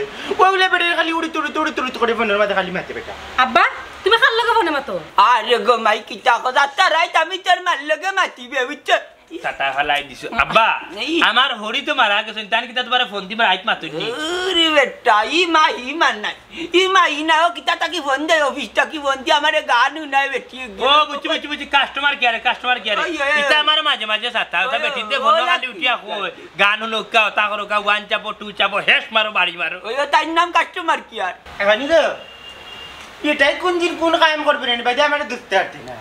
ওগুলা বেটার খালি উড়িত উড়িত উড়িত উড়িত করে, ফোনর মাঝে খালি মাতে বেটা। আব্বা, তুমি কার লগে ফোনে মাতো? আরে গো মাই, কিতা কথা, তারাই আমি তোর মার লগে মাতিবে, বুঝছো? টাটা ফালাই দিছো। আব্বা, এই। আমার হরি তো মারা গেছে, তান কিতা তোমার ফোন দিবার আইত মাতুনি? ওরে বেটা, ই মা, ই মা নাই। ই মা, ই না, ও কিতা তাকি ফোন দেয়, অফিস তাকি ফোন দিয়ে আমারে গান হুনায় বেটি। ও, বুঝছি, বুঝছি, বুঝছি, কাস্টমার কেয়ারে, কাস্টমার কেয়ারে। ওই, ওই, ওই। ইতা আমার মাঝে মাঝে সাতা, ওটা ওই, বেটিতে ওই, ফোন ওই, খালি ওই, উঠিয়া ওই। কয়, গান হুনো, কা, ওটা করো, কা, ওয়ান চাপো, টু চাপো, হেস মারো, বাড়ি মারো। ওই, ও তাইর নাম কাস্টমার কেয়ার। এখানে তো এটাই কোন দিন কোন কাম করবে রে, বাদে আমার দুস্তে হাঁটতে না।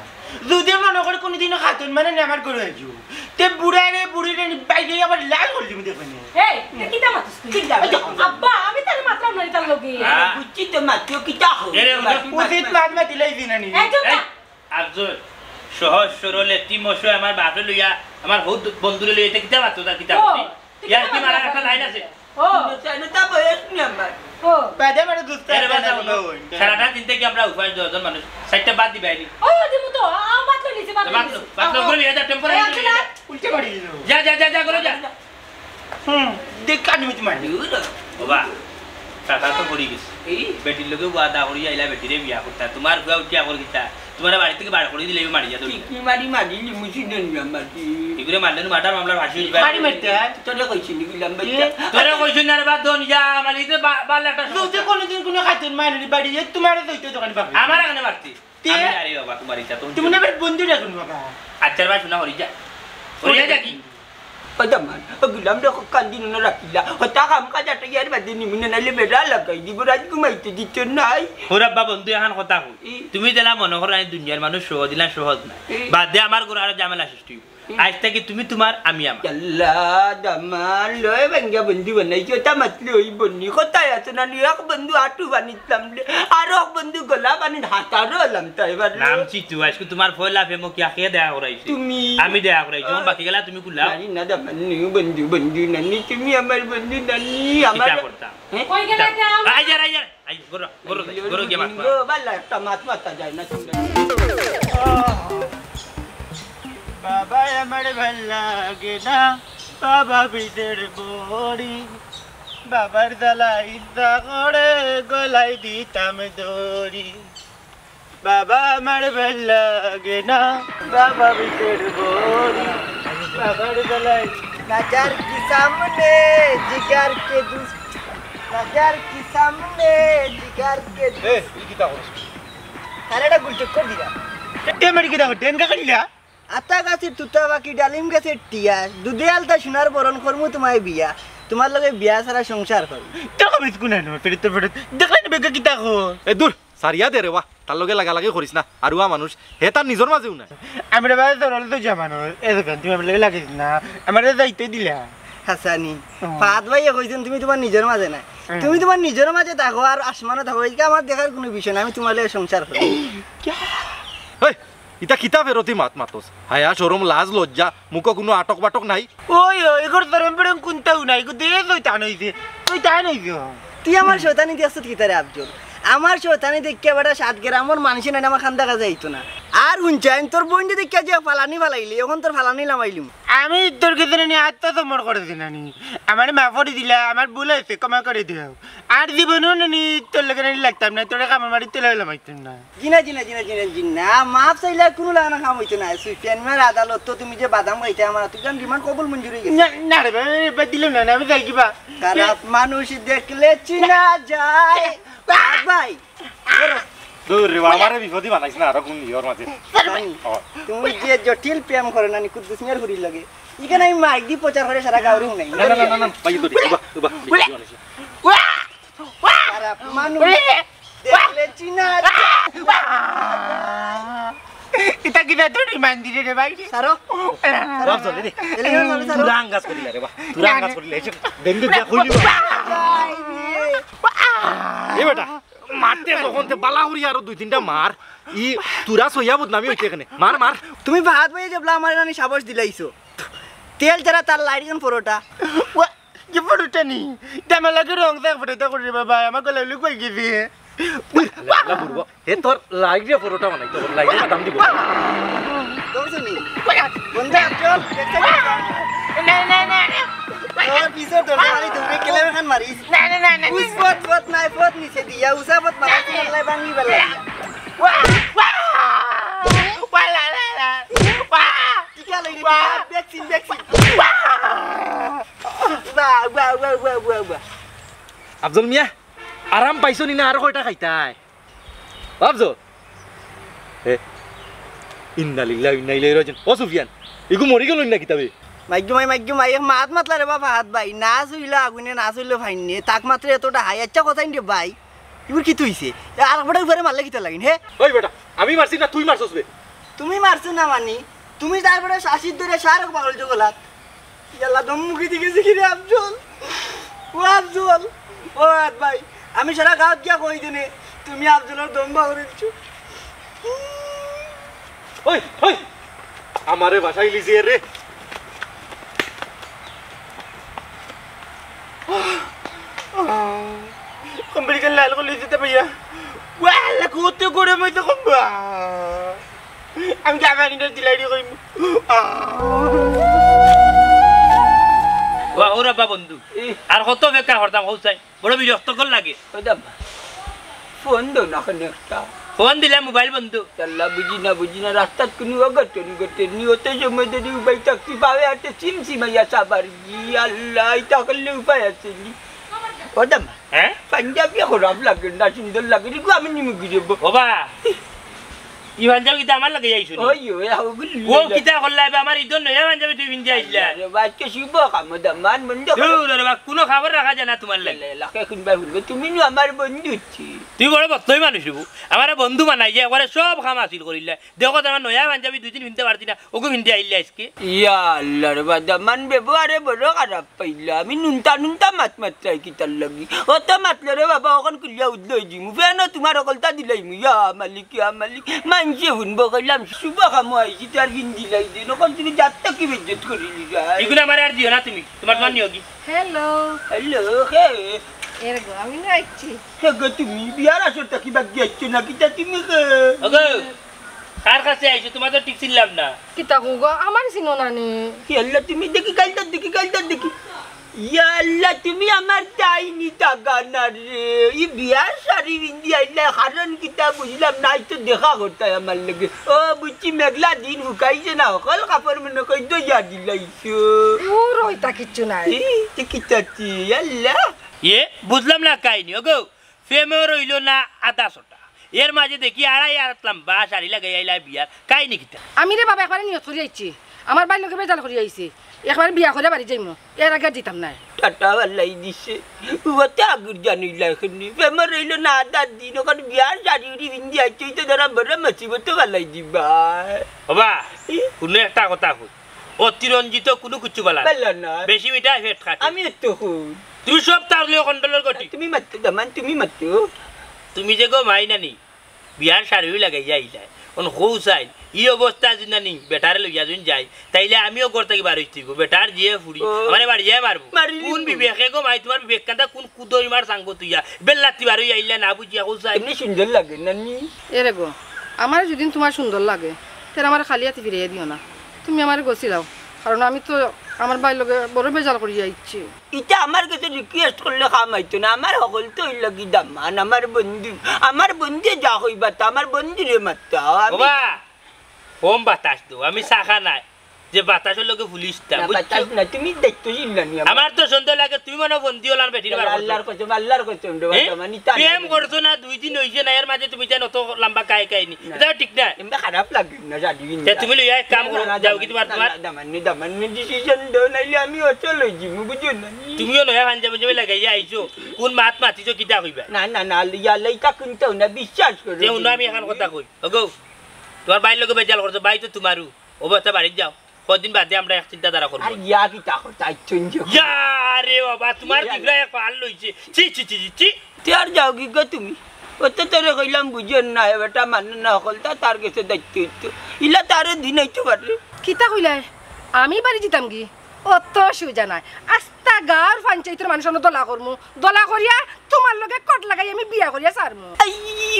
যদি মনে করে কোনোদিনও খাতুন মানে নে আমার ঘরে আইছো, তে বুড়া রে, বুড়ি রে, বাইরে আবার লাল করে দিবি দেখবে নে। এই, তুই কিতা মাতিস তুই? কিতা মাতিস? আব্বা, আমি তার মাতলাম না, তার লগে। হ্যাঁ। বুঝছি তো, মাতিও কিতা হোক? এরে, ওটা উচিত মাত মাতিলাই দিন আনি। এই, চুপ এই, থাক। আফজল, সহজ সরল এতিম অসহায় আমার বাপরে লইয়া, আমার হৌ বন্ধুরে লইয়া, এটা কিতা মাততো, তার কিতা ও, মাততো? তুই ইয়ার কিতা কি মারার মাতলি? একটা লাইন আছে। ও। তা বয়স নি আমার। ও। বাদে আমার দুস্ত এরে আছে বাঁচাও, না, বাঁচাও। সারাটা দিন থেকে আমরা উপাস দশজন মানুষ, চারটা বাদ দিবা এনি। ও, দিমু তো, আ, বাদ লই নিছি, বাদ লই মাতলো, নিছি। মাতলো, ও, করে নিয়ে যা, টেম্পোরারি এই, করে নিয়ে যা। উল্টে বাড়ি দিল। যা, যা, যা, যা, করে যা। হুম, দেখ কানি মিট মারি। বাবা, টাকা তো পড়ি গেছে। এই? বেটির লগে ওয়াদা করি আইলা বেটিরে বিয়া করতা। তোমার ফুয়া উঠিয়া কর কিতা? তোমার বাড়ি থেকে বার করে দিলে মারি যা দৌড়ি। কি মারি মারি লিমু সিজন আমার কি? এগুলো মারলে না মার্ডার মামলার ফাঁসি হইবে। মারি মারতে হয়। তোরে কইছি নি গিলাম কি? বাচ্চা। তোরে কইছি না রে বা দন যা, মারি তো বা-, বারো লাখ টাকা তুই যে কোনোদিন কোনো খাতুন মারি বাড়ি, এ তোমার তো হইতে দোকানে পাবে। আমার এখানে মারতি। তে? আমি আরে বাবা, তোমার ইচ্ছা, তুমি তুমি না বেশ বন্ধু রাখুন বাবা। আচ্ছা, ভাই, শোনা, হরি যা। হরি যা কি? ও জামান, ও গুলাম রে, কান দিন না রাখিলা। হতা কাম কাজ আটা ইয়ার বাদে নিমুনে নাইলে বেড়া লাগাই দিব, রাত ঘুমাইতে দিত নাই। ওর আব্বা বন্ধু, এখন কথা কই। ই। তুমি দিলা মনে করো, আমি দুনিয়ার মানুষ সহজ দিলা, সহজ না। ই। বাদে আমার ঘরে আরো ঝামেলা সৃষ্টি হইব। আইজ থাকি তুমি তুমার, আমি আমার। আল্লাহ, দামান লয় ভাঙ্গা বন্ধু বানাইছো, ওটা মাতলে অইবো নি। কথায় আছে না নি, এক বন্ধু আটু বানিতাম রে, আর এক বন্ধু গলা বানি হাতারও আলাম তাই এবার। নাম চিতু, আইজকু তুমার পয়লা প্রেম কিয়া কে দেখা করাইছে? তুমি। আমি দেখা করাইছি, আমার বাকি গেলা তুমি কুলা। নানি না দামান নি, বন্ধু, বন্ধু নানি, তুমি আমার বন্ধু নানি, আমার কিতা করতাম? হ্যাঁ? কই গেলা কিতা? আই যার, আই যার। আই, গরো, গরো, গরো, গিয়া মাত মার। গো, বালা একটা মাত মাতা যায় না তোমরা। বাবা আমার ভাল লাগে না, বাবা বিদের বড়ি, বাবার জ্বালা ইচ্ছা করে গলায় দিতাম দড়ি। বাবা আমার ভাল লাগে না, বাবা বিদের বড়ি, বাবার জ্বালায়। नजर के सामने जिगर के दूस नजर के सामने जिगर के এ, दूस ই কিতা করছ? তারে এটা গুলটুক করে দিলা। এ মারি কিতা করতে? এনকা করিলা? আতা গাছের তুতা বাকি ডালিম গাছের টিয়া, দুধে আলতা সোনার বরণ করমু তোমায় বিয়া, তোমার লগে বিয়া ছাড়া সংসার করমু। তোর কবে স্কুল আনো, ফেরত তো ফেরত। দেখলে না বেগে কিতা কর? এ দূর, সারিয়া দে রে ওয়া, তার লগে লাগালাগি করিস না, আরুয়া মানুষ, হে তার নিজর মাঝেও নাই। আমরা বাদে তোর হলে তো জামানো, এ দোকান তুমি আমার লগে লাগিস না, আমার যাইতে দিলা। হাসানি, হুম। ফাহাদ ভাইয়ে কইছেন তুমি তোমার নিজর মাঝে নাই। হুম। তুমি তোমার নিজর মাঝে থাকো আর আসমানো থাকো, এইটা আমার দেখার কোনো বিষয় না, আমি তোমার লগে সংসার করি। এই, ইতা কিতা ফেরতি মাত মাতস? হায়া, শরম, লাজ, লজ্জা, মুখো কুনু আটক বাটক নাই? ওই, ওই, এগোর তরম বেরম কুন্তাও নাই, এগো দে তুই টান হইছে, তুই টান হইছে। তুই আমার শয়তানি দেখছত কিতারে আফজল? আমার শয়তানি দেখিয়া বেটা সাত গ্রামর মানুষে নাই আমার খান্দা কাজে আইতো না। আর হুনছাইন, তোর বইনরে দেখিয়া যে ফালানি ফালাইলি, এখন তোর ফালানি লামাইলিম। আমি তোর কাছে নানি আত্মসমর্পণ করে দিলানি, আমারে মাফ করি দিলা, আমার ভুল হইছে, ক্ষমা করি দিও। আর জীবনও নানি তোর লগে নানি লাগতাম না, তোরে কামড় মারি তোলে লামাইতাম না। জি না, জি না, জি না, জি না, জি না। মাফ চাইলে আর কুনু লাগানো কাম হইতো না। সুফিয়ান মিয়ার আদালত তো তুমি যে বাদাম খাইতে আমার তুই জান ডিমান্ড কবুল মঞ্জুর হয়ে গেছে। না, না রে ভাই, ভাই দিলাম না, না, আমি যাই কি বা? খারাপ মানুষ দেখলে চিনা যায়। ভাই, দূর রে, আমারে বিপদই বানাইছ না, আরো কোন ইয়র মাঝে। জানি। ও। তুমি যে জটিল প্রেম করো না নি কুদ্দুস মিয়ার হুড়ির লগে। ইখান আমি মাইক দি প্রচার করে সারা গাউরে হুনাই। না, না, না, না, না, ভাই, দূর, উবা, উবা, বিপদই বানাইছ না। খারাপ মানুষ। দেখলে চিনা যায়। ইতা কিতা তোর ইমান দিলে রে ভাই? সারো। বাপ চলে রে। এলে এবার চলে, সারো। তুরা আঙ্গাজ করিলা রে বা। তুরা আঙ্গাজ করিলা। এসে ডেঙ্গু দিয়া কইলি বা। এই বেটা, মারতে তখন তে বালা করি আরো দুই তিনটা মার। ই তুরা সইয়া বদনামি হইতে এখানে। মার, মার। তুমি ভাত বইয়ে যাবলা আমার নানি সাবাস দিলাইছো। তেল ছাড়া তার লাইট গান পরোটা। ওয়া, কি পরোটা নি? দামা লাগে রং দেখ পরোটা করে রে বাবা, আমার গলা লুক হয়ে গেছে। আল্লাহ বুড়বো। হে তোর লাইট দিয়া পরোটা বানাই, তোর লাইট দিয়া দাম দিব। দৌড়ছো নি? বন্ধু, চল, দেখতে চল। না, না, না, না। তোর পিছে তোর খালি দৌড়ে গেলে খান মারিস। না, না, না, না, না। উস পথ, পথ নাই, পথ নিচে দিয়া, উসা পথ মারা, তুই আল্লাহ ভাঙি বেলা। ওয়া, ওয়া। ওয়া, লা, লা, লা। ওয়া। টিকা লই রে, ওয়া। টিকা। Vaccine, vaccine. ওয়া। ওয়া, ওয়া, ওয়া, ওয়া, ওয়া, ওয়া। আফজল মিয়া, আরাম পাইছো নি না? আর কয়টা খাইতায়? ভাবছো? হে, ইন্না লিল্লাহি ওয়া ইন্না ইলাইহি রাজিউন। ও সুফিয়ান, ইগু মরি গেল না কিতাবে? মাইগ্যু মাই, মাইগ্যু মাই, এক মাত মাতলা রে বাবা, হাত ভাই। না চুইলা আগুনে, না চুইলে ফাইনে। তাক মাত্র এতটা হাই। আচ্ছা, কথা রে ভাই। ইগুর কিতা হইছে? এ, আর একটা উপরে মারলে কিতা লাগিন, হে? ওই বেটা, আমি মারছি না তুই মারছস বে? তুমি মারছো না মানি? তুমি তারপরে শাসির ধরে সারক পাগল জগলাত। ইয়াল্লা, দম মুখে দিকে শিখি রে আফজল। ও আফজল, ও আদ ভাই, আমি সারা গাঁত গিয়া কই দিনে, তুমি আফজলর দম বাহুরে দিছো। ওই, ওই, আমারে ভাসাই লিছে রে। কম্বল লাল করে লিছে তো ভাইয়া। ওয়াল্লা, কত গরম হইছে কম্বল। আমি কি আবার ইন্টার দিলাই রে কইমু? আহ। ওয়া, ওরে বাবা বন্ধু। ই। আর কত বেকার করতাম, কও চাই। বড় বিরক্ত কর লাগে। ওই দা, ফোন দাও না কেনে একটা। ফোন দিলে মোবাইল বন্ধ। আল্লাহ, বুঝি না, বুঝি না, রাস্তাত কুনু অঘটন ঘটে নি, অত সময় যদি উবাই থাকতে পারে, একটা সিম সিমাইয়া সাবার। ই আল্লাহ, ইতা করলে উপায় আছে নি। ও দা, হ্যাঁ? পাঞ্জাবি খারাপ লাগে না, সুন্দর লাগে নি, আমি নিমু গিরে ব-, বাবা। ই পাঞ্জাবি কিতা আমার লগে আইছো নি? ওই, ওই, আহো, গুলি ও লইলা। কিতা করলা এবার? আমার ইদর নয়া পাঞ্জাবি তুমি পিন্দি আইলা। আরে, বাচ্চা শুভ কাম, দামান, মন দেখো। দূর রে বা, কুনু খবর রাখা যায় না তুমার লাগি। লা, লা, লা, কে কুনবা হুনবো? তুমি নু আমার বন্ধু ছি। তুমি বড় বদতমি মানুষ রে বু। আমারে বন্ধু বানাই যে একবারে সব কাম হাসিল করিলা। দেখো তো আমার নয়া পাঞ্জাবি দুই দিন পিনতে পারছি না, ওগু পিন্দি আইলা আইজকে। ইয়া আল্লাহ রে বা, দামান ব্যবহারে বড় খারাপ পাইলা। আমি নুনতা নুনতা মাত মাতরায় কিতার লাগি? অত মাতলে রে বাবা, অখন খুলিয়া উদলই দিমু। ফেনো তুমার অকলতা দিলাইমু। ইয়া মালিক, ইয়া মালিক। মানষে হুনবো কইলাম, শুভ কামো আইছি, তার পিন্দিলাই দেইন। অখন তুমি জাতটা কি বেইজ্জত করিলিরায়? ইগুন আমারে আর দিও না তুমি। তুমার, তুমার নিও কি? হ্যালো। হ্যালো, কে? এরে গো, আমি না আইছি। হে গো, তুমি বিয়ার আসর থাকি বাগি আইছো না কিতা তুমি কে? ওগো, কার কাছে আইছো? তুমার তো ঠিক চিনলাম না। কিতা গো, আমারে চিনো না নি? কি আল্লাহ, তুমি দেখি কাইলটা দেখি, কাইলটা দেখি। ইয়া আল্লাহ, তুমি আমার তাই নি তাগা না রে। ই বিয়ার শাড়ি পিন্দি আইলা, কারণ কিতা বুঝলাম না। আইজ তো দেখা করতায় আমার লগে। ও বুঝছি, মেঘলা দিন হুকাইছে না, হকল কাপড় মনে কই দইয়া দিলাইছো। দূর অইতা কিচ্ছু নাই। ই, ই কিতা তি, আল্লাহ। ইয়ে, বুঝলাম না কাহিনী। ওগো, প্রেমও রইলো না আধা ছটা। এর মাঝে দেখি আড়াই আত লাম্বা শাড়ি লাগাই আইলা বিয়ার। কাহিনী কিতা? আমি রে বাবা একবারে নিয়ত করি আইছি। আমার ভাইর লগে বেজাল করি আইছি। একবারে বিয়া করিয়া বাড়ি যাইমু। এর আগে আর যাইতাম নায়। টাটা বালাই দিছে। উবাতে আগুর জানিলা এখানে। প্রেমও রইলো না আধা দিন। অখন বিয়ার শাড়ি উড়ি পিন্দি আইছি। অইতে ধরা বড় মুসিবত বালাই দিবা। বাবা, ই? কুনু একটা কথা কই। অতিরঞ্জিত কুনু কিচ্ছু বালা না। বালা না। বেশি মিঠায় পেট কাটে। আমি তো কই। তুমি সব তার লগে কন্ট্রোলর গতি। তুমি মাতো, দামান, তুমি মাতো। তুমি যে গো মাই নানি, বিয়ার শাড়িও লাগাইয়া আইলায়। অন হৌ চাই, ই অবস্থা যদি নানি, বেটারে লইয়া যদি যাই, তাইলে আমিও ঘর থাকি বার অইতে অইবো। বেটার জিয়ে ফুড়ি, ও। আমারে বাড়িয়ে মারবো। মারি কোন দিবো। বিবেকে গো মাই, তুমার বিবেক কান্দা কোন কুদই মার সাঙ্গ তুইয়া? বেল্লাতি বার অইয়া আইলা না বুঝিয়া হৌ চাই। এমনি সুন্দর লাগে নানি। এরে গো, আমারে যদি তুমার সুন্দর লাগে, তে আমারে খালি আতে ফিরাইয়া দিও না। তুমি আমারে গছিলাও, কারণ আমি তো আমার ভাইর লগে বড় বেজাল করিয়া আইছি। ইতা আমার গেছে request করলে কাম আইতো না, আমার হকল তো অইল কি দামান, আমার বন্ধু, আমার বন্ধু যা কইবা তা, আমার বন্ধুরে মাত্তা। আমি ওবা, কম বাতাস দেও, আমি চাখা নায়, যে বাতাসর লগে ফুলিসতা, না, বুঝছো? বাতাস না, তুমি দায়িত্বশীল নানি আমার। আমার তো সন্দেহ লাগে, তুমি মনে হয় বন্দি হলার বেটির বার করছো। আল্লাহর কসম, আল্লাহর কসম রে, এ? বাবা, মানি তা প্রেম না। করছো না, দুই দিন অইছে না, এর মাঝে তুমি যেন অত লম্বা কায় কাহিনী। না। এটাও ঠিক না। এমনি খারাপ লাগে না, শাড়ি পিন্দি। তে তুমি লইয়া এক কাম না, করো, না, যাও কি দামান, তোমার, না, তোমার না, দামান, দামান, decision দেও, নাইলে আমি অচল অই যিমু, বুঝছো নানি? তুমিও নয়া পাঞ্জাবি টাঞ্জাবি লাগাইয়া আইছো, কোন মাত মাতিছো, কিতা কইবা? না, না, না, ইয়াল্লা, ইতা কুন্তাও না, বিশ্বাস করো। তে হুনো, আমি এখান কথা কই। ওগো, তোমার ভাইর লগে বেজাল করছো, ভাই তো তোমারও। অবস্থা বাড়িত যাও, কদিন বাদে আমরা এক চিন্তাধারা করবো। আর ইয়া কিতা কথা, আইচ্ছুন যে। ইয়া রে বাবা, তোমার ইয়া। দিগরা এক পাল লইছে। ছি, ছি, ছি, ছি, ছি। তে আর যাও কি গো তুমি? অত তোরে কইলাম বুঝোর না, এ বেটা মানে না, হকলতা তার গেছে দায়িত্ব অইতো। ইলা তারও দিন আইতো পারে। কিতা কইলায়? আমি বাড়ি যিতাম কি? অত সুজা নায়। আস্তা গাঁওর পঞ্চায়েতর মানুষ আমরা দলা করমু। দলা করিয়া তোমার লগে কট লাগাই আমি বিয়া করিয়া ছাড়মু। এই,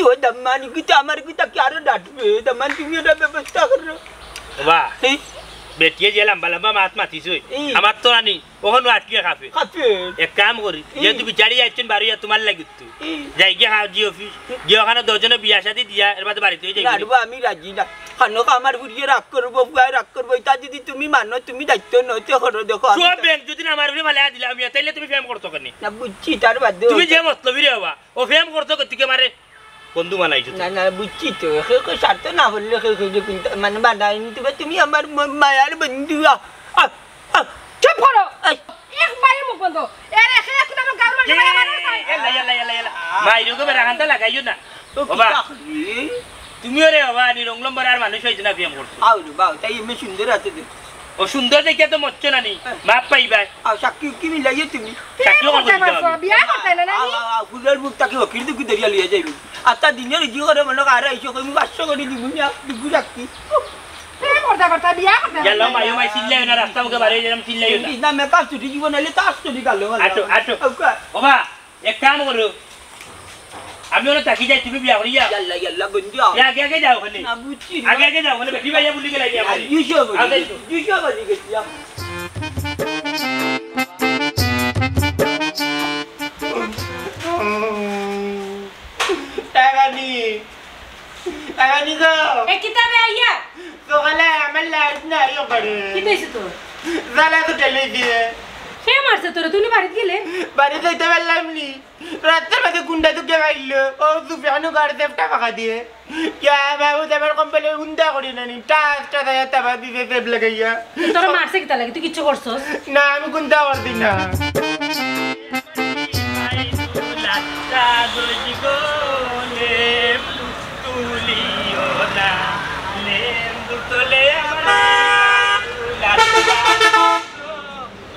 ও দামান, কিতা আমার কিতা কি আরো ডাটবে? দামান, তুমি এটা ব্যবস্থা করো। বাবা, এই? বেটিয়ে যে লম্বা লম্বা মাত মাতিছে, এই। আমার তো আনি, ওখানে আটকে খাবে। খাবে। এক কাম করি, এই। যেহেতু বিচারি আইছেন বারো ইয়া তোমার লাগি তো। এই। যাই গিয়া খাও জি অফিস, গিয়া ওখানে দশজনে বিয়া শাদি দিয়া, এর বাদে বাড়িত যাই। না, রেবা, আমি রাজি না। খানো আমার বুড়িয়ে রাগ করবো, বুয়ায় রাগ করবো, ইতা যদি তুমি মানো, তুমি দায়িত্ব নইতে করো, দেখো, আমি সব তো ব্যাংক যদি আমার উপরে ফালাইয়া দিলাম, ইয়া, তাইলে তুমি প্রেম করছো কেনে? না, বুঝছি, তার বাদে তুমি যে মতলবি রে বাবা, ও প্রেম করছো গতিকে মারে বন্ধু বানাইছো তুমি। না, না, বুঝছি তো, সে কই স্বার্থ না বললে, সে কই যে কোনটা, মানে, বানাইনি তুমি, তুমি আমার ম-, মায়ার বন্ধু, আ, আ, আ। চুপ করো। এই। একবারে মুখ বন্ধ। এরে, সে এখন আমার গাঁওর মাঝে কি? মায়া মারা যায়। এলা, এলা, এলা, এলা। মাইরোগো বেড়া খান্তা লাগাইও না। ও, বাবা, কিতা করি? তুমিও রে বাবা, নি রং নম্বর আর মানুষ হইছে না, প্রেম করছো। আও রে বাবা, তাই এমনি সুন্দর আছে দেখো। ও সুন্দর দেখিয়া তো মরছো না নি, হ্যাঁ। মাপ পাইবায়। আও, সাক্ষী উকি মিলাইও তুমি। সাক্ষী প্রেম করতে করতে পারছো, দিতে হবে। বিয়া করতে না, না, আও, নি? আও, আও, ফুলের মুখ তাকে উকিল দুকি ধরিয়া লইয়া যাইবি। আচ্ছা, দিনের ইজি করে মনে হয় আর আইসো, কই, পাঁচশো করে দিবি, নি, আর দুগু সাক্ষী। প্রেম করতে করতে, বিয়া করতে করতে। গেল, মায়ো মাই চিল্লাইও না, রাস্তা মুখে বার হয়ে গেলাম, চিল্লাইও না। ইংলিশ না, মেকআপ ছুটি জীবন আইলে তো আজ ছুটি গেল, আটো, আটো। ওকে। বাবা, এক কাম করো, আমি ওরা থাকি যাই, তুমি বিয়া করিয়া। ইয়াল্লা, ইয়াল্লা, বন্ধু, আও। এ আগে আগে যাও ওখানে। না, বুঝছি না। আগে আগে যাও ওখানে, বেটি ভাইয়া বুলি গেলাই বিয়া আর করি। দুইশো বলি আগে গেছি, দুইশো বলি গেছি, আও। টাকা নি, টাকা নি গো। এ কিতা বে আইয়া? সকালে আমার লাইট নাই ওখানে। কিতা হইছে তোর? জ্বালা তো ঠেলে দিয়ে। কে মারছে তোরা তুমি বাড়িত গেলে? বাড়িত যাইতে পারলাম নি। রাস্তার মাঝে গুন্ডা ঢুকে পাইল। ও সুফিয়ানও গাড়ি চেপটা ফাঁকা দিয়ে। ইয়া মাহমুদ, আমার কম্বলে উন্দা করি না নি। টাস টাস আয়া তাবা দিছে চেপ লাগাইয়া। তোরা মারছে কিতা লাগি? তুই কিচ্ছু করছস? না, আমি গুন্ডা করছি না।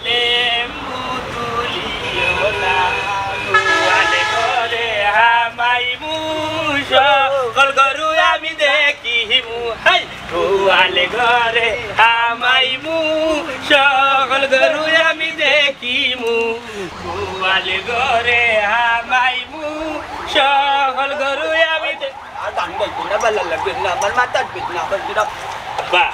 লেম্বু তুলিও না, গোয়াল ঘরে হামাইমু, সকল গরু আমি দেখিমু। হাই! গোয়াল ঘরে হামাইমু, সকল গরু আমি দেখিমু। গোয়াল ঘরে হামাইমু, সকল গরু আমি দে- আর গান গাইতে না, ভালা লাগে না, আমার মাথার বেদনা, আমার যেটা বা,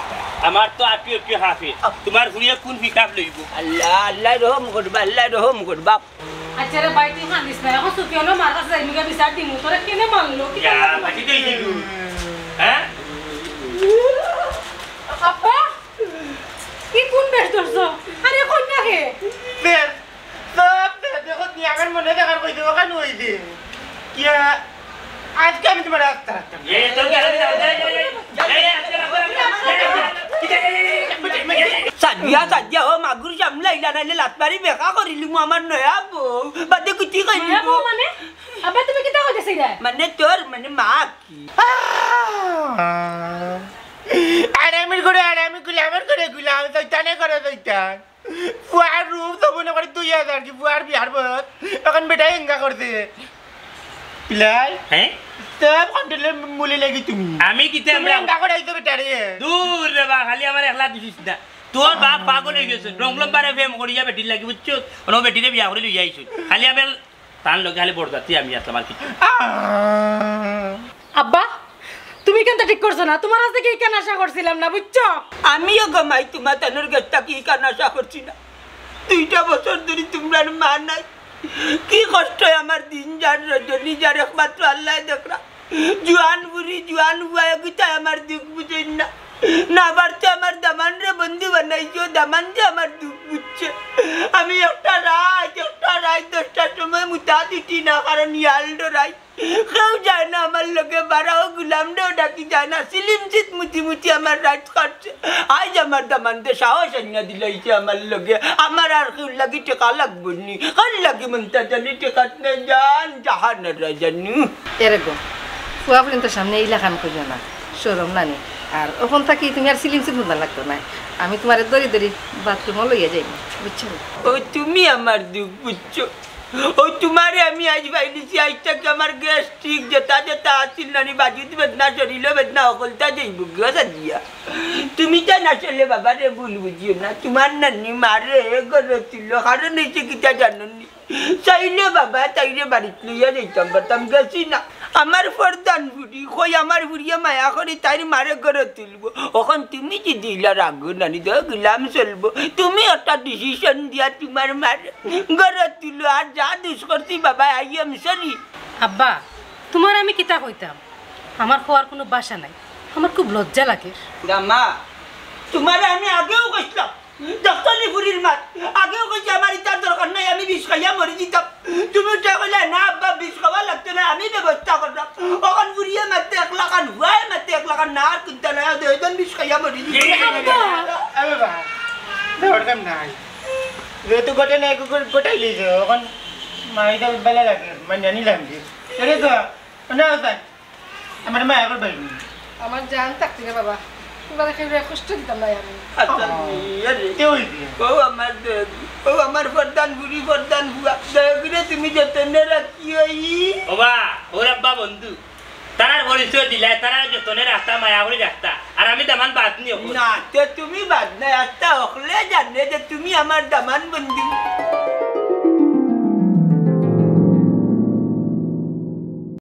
আমার তো আপিও আপিও হাফে। তোমার হুড়িয়ে কোন পিক আপ লইব? আল্লাহ, আল্লাহ রহম করবা, আল্লাহ রহম করবা। আচ্ছা রে ভাই, তুই কান্দিস না। এখন সুফিয়ানও মার কাছে যাইমু গিয়া বিচার দিমু। তোরা কেনে মারলো? কি ইয়া, করলো? বাকি তো এই দিলু। হ্যাঁ? আব্বা, কি কোন বেশ ধরছো? আরে কই না কে? বেশ, সব বেশ। দেখো, তুই আমার মনে দেখার কইতে ওখানে ওই দিন। ইয়া, আজকে আমি তোমার রাস্তা রাখতাম। সাদিয়া, সাদিয়া, ও মাগুর সামলাইলা, নাইলে লাত মারি বেকা করিলিমু আমার নয়া বউ। বাদে কুটি কইলি নয়া বউ মানে? আব্বা, তুমি কিতা কইতেছিলা? মানে তোর, মানে মা কি? আহ! আরামের করে আরামে গুলামের করে গুলাম, শয়তানে করে শয়তান। ফুয়ার রূপ তো মনে করে দুই হাজার কি ফুয়ার বিয়ার বয়স। এখন বেটায় এঙ্গা করছে। পিলাই? হ্যাঁ? সব কন্ট্রোলের মুলে লাগি তুমি। আমি কিতা তুমি আমরা এঙ্গা করে আইছো বেটারে। দূর রে বা, খালি আমার একলা দুষিস না। তোর বাপ পাগল হয়ে গেছে। রংলম্বারে প্রেম করিয়া বেটির লাগি, বুঝছো? অনো বেটিরে বিয়া করে লইয়া আইছো। খালি আমি তার লগে খালি বড়জাতি আমি আসলাম, আর কিছু। আহ! আব্বা, তুমি কিন্তু ঠিক করছো না, তোমার কাছ থেকে কেন আশা করছিলাম না, বুঝছো? আমিও গো মাই, তোমার তানোর গেছ থাকি কেন আশা করছি না। দুইটা বছর ধরে তোমরার মা নাই, কি কষ্ট আমার দিন যার রজনী যার একমাত্র আল্লাহ দেখরা। জুয়ান বুড়ি, জুয়ান বুয়া, এগুতায় আমার দুঃখ বুঝেন না। না পারতে আমার দামান রে বন্ধু বানাইছো, দামান যে আমার দুঃখ বুঝছে। আমি একটা রাত, একটা রাত দশটার সময় মুতা দিতি না, কারণ ইয়াল ডরাই। কেউ যায় না আমার লগে, বারাও গুলাম রেও ডাকি যায় না। সিলিম সিত মুতি মুতি আমার রাত কাটছে। আজ আমার দামান্দে সাহস আনিয়া দিলাইছে আমার লগে। আমার আর কেউ লাগি টেকা লাগবো নি। কার লাগি মনটা জানি টেকাত নাই জান, জাহান আর জানু। এরে গো, ফুয়া ফুরিন্তর সামনে ইলাখান করিও না, শরম নানি। আর ওখান থাকি তুমি আর সিলিম সিত মুতা লাগতো না। আমি তোমারে দরি দরি বাথরুমও লইয়া যাইমু, বুঝছো নি? ও তুমি আমার দুঃখ বুঝছো। ও তোমারে আমি আজ পাইলিছি, আজ থাকি আমার গ্যাস্ট্রিক যেটা যেটা আছিল নানি, বাজুত বেদনা, শরীরও বেদনা, হকলতা যাইব গিয়া দিয়া। তুমি তো না চলে বাবা রে, ভুল বুঝিও না, তোমার নানি মারে গরো তুলো, কারণ হইছে কিতা জানো নি? চাইলে বাবা, তাইরে বাড়িত লইয়া যাইতাম পারতাম, গেছি না। আমার ফরদান ফুরি, কই আমার ফুরিয়ে মায়া করি তাইর মারে গরো তুলবো। অখন তুমি যদি ইলা রাগো নানি, তো গুলাম চলবো। তুমি একটা ডিসিশন দিয়া তোমার মারে গরো তুলো, আর যা দুষ করছি বাবা, I am sorry। আব্বা, তোমার আমি কিতা কইতাম? আমার কওয়ার কোনো ভাষা নাই, আমার খুব লজ্জা লাগে। রামা, তোমারে আমি আগেও কইছিলাম, দেখছো নি ফুরির মাত? আগেও কইছি আমার ইতার দরকার নাই, আমি বিষ খাইয়া মরি যিতাম। তুমি উঠে কইলে, "না আব্বা, বিষ খাওয়া লাগতো না, আমি ব্যবস্থা করলাম।" অখন ফুরিয়ে মাতে এক লাখান, হুয়ায় মাতে এক লাখান, না আর কুন্তা নাই, দুইজন বিষ খাইয়া মরি যিতাম। আরে বাবা, দরকার নাই। যেহেতু ঘটে নাই, কুকুর গোটাই লিয়েছে, অখন মাইটা বেলা লাগে, মানে জানি লাগবে। আরে তো, না, স্যার। আমার মায়া করবায় নি। আমার জান থাকতে রে বাবা, তোমারে কেউ কষ্ট দিতাম না আমি। আচ্ছা, ও, ইয়ে রে। কে হইছে? ও আমার দয়াগু, ও আমার ফরদান ফুরি, ফরদান ফুয়া, দয়াগুরে তুমি যতনে রাখিও ই। ওবা, ওর আব্বা বন্ধু, তারার পরিচয় দিলায়, তারার যতনে রাখতা, মায়া করি রাখতা, আর আমি দামান বাদ নিও। না, তে তুমি বাদ নাই, আস্তা হকলে জানে যে তুমি আমার দামান বন্ধু।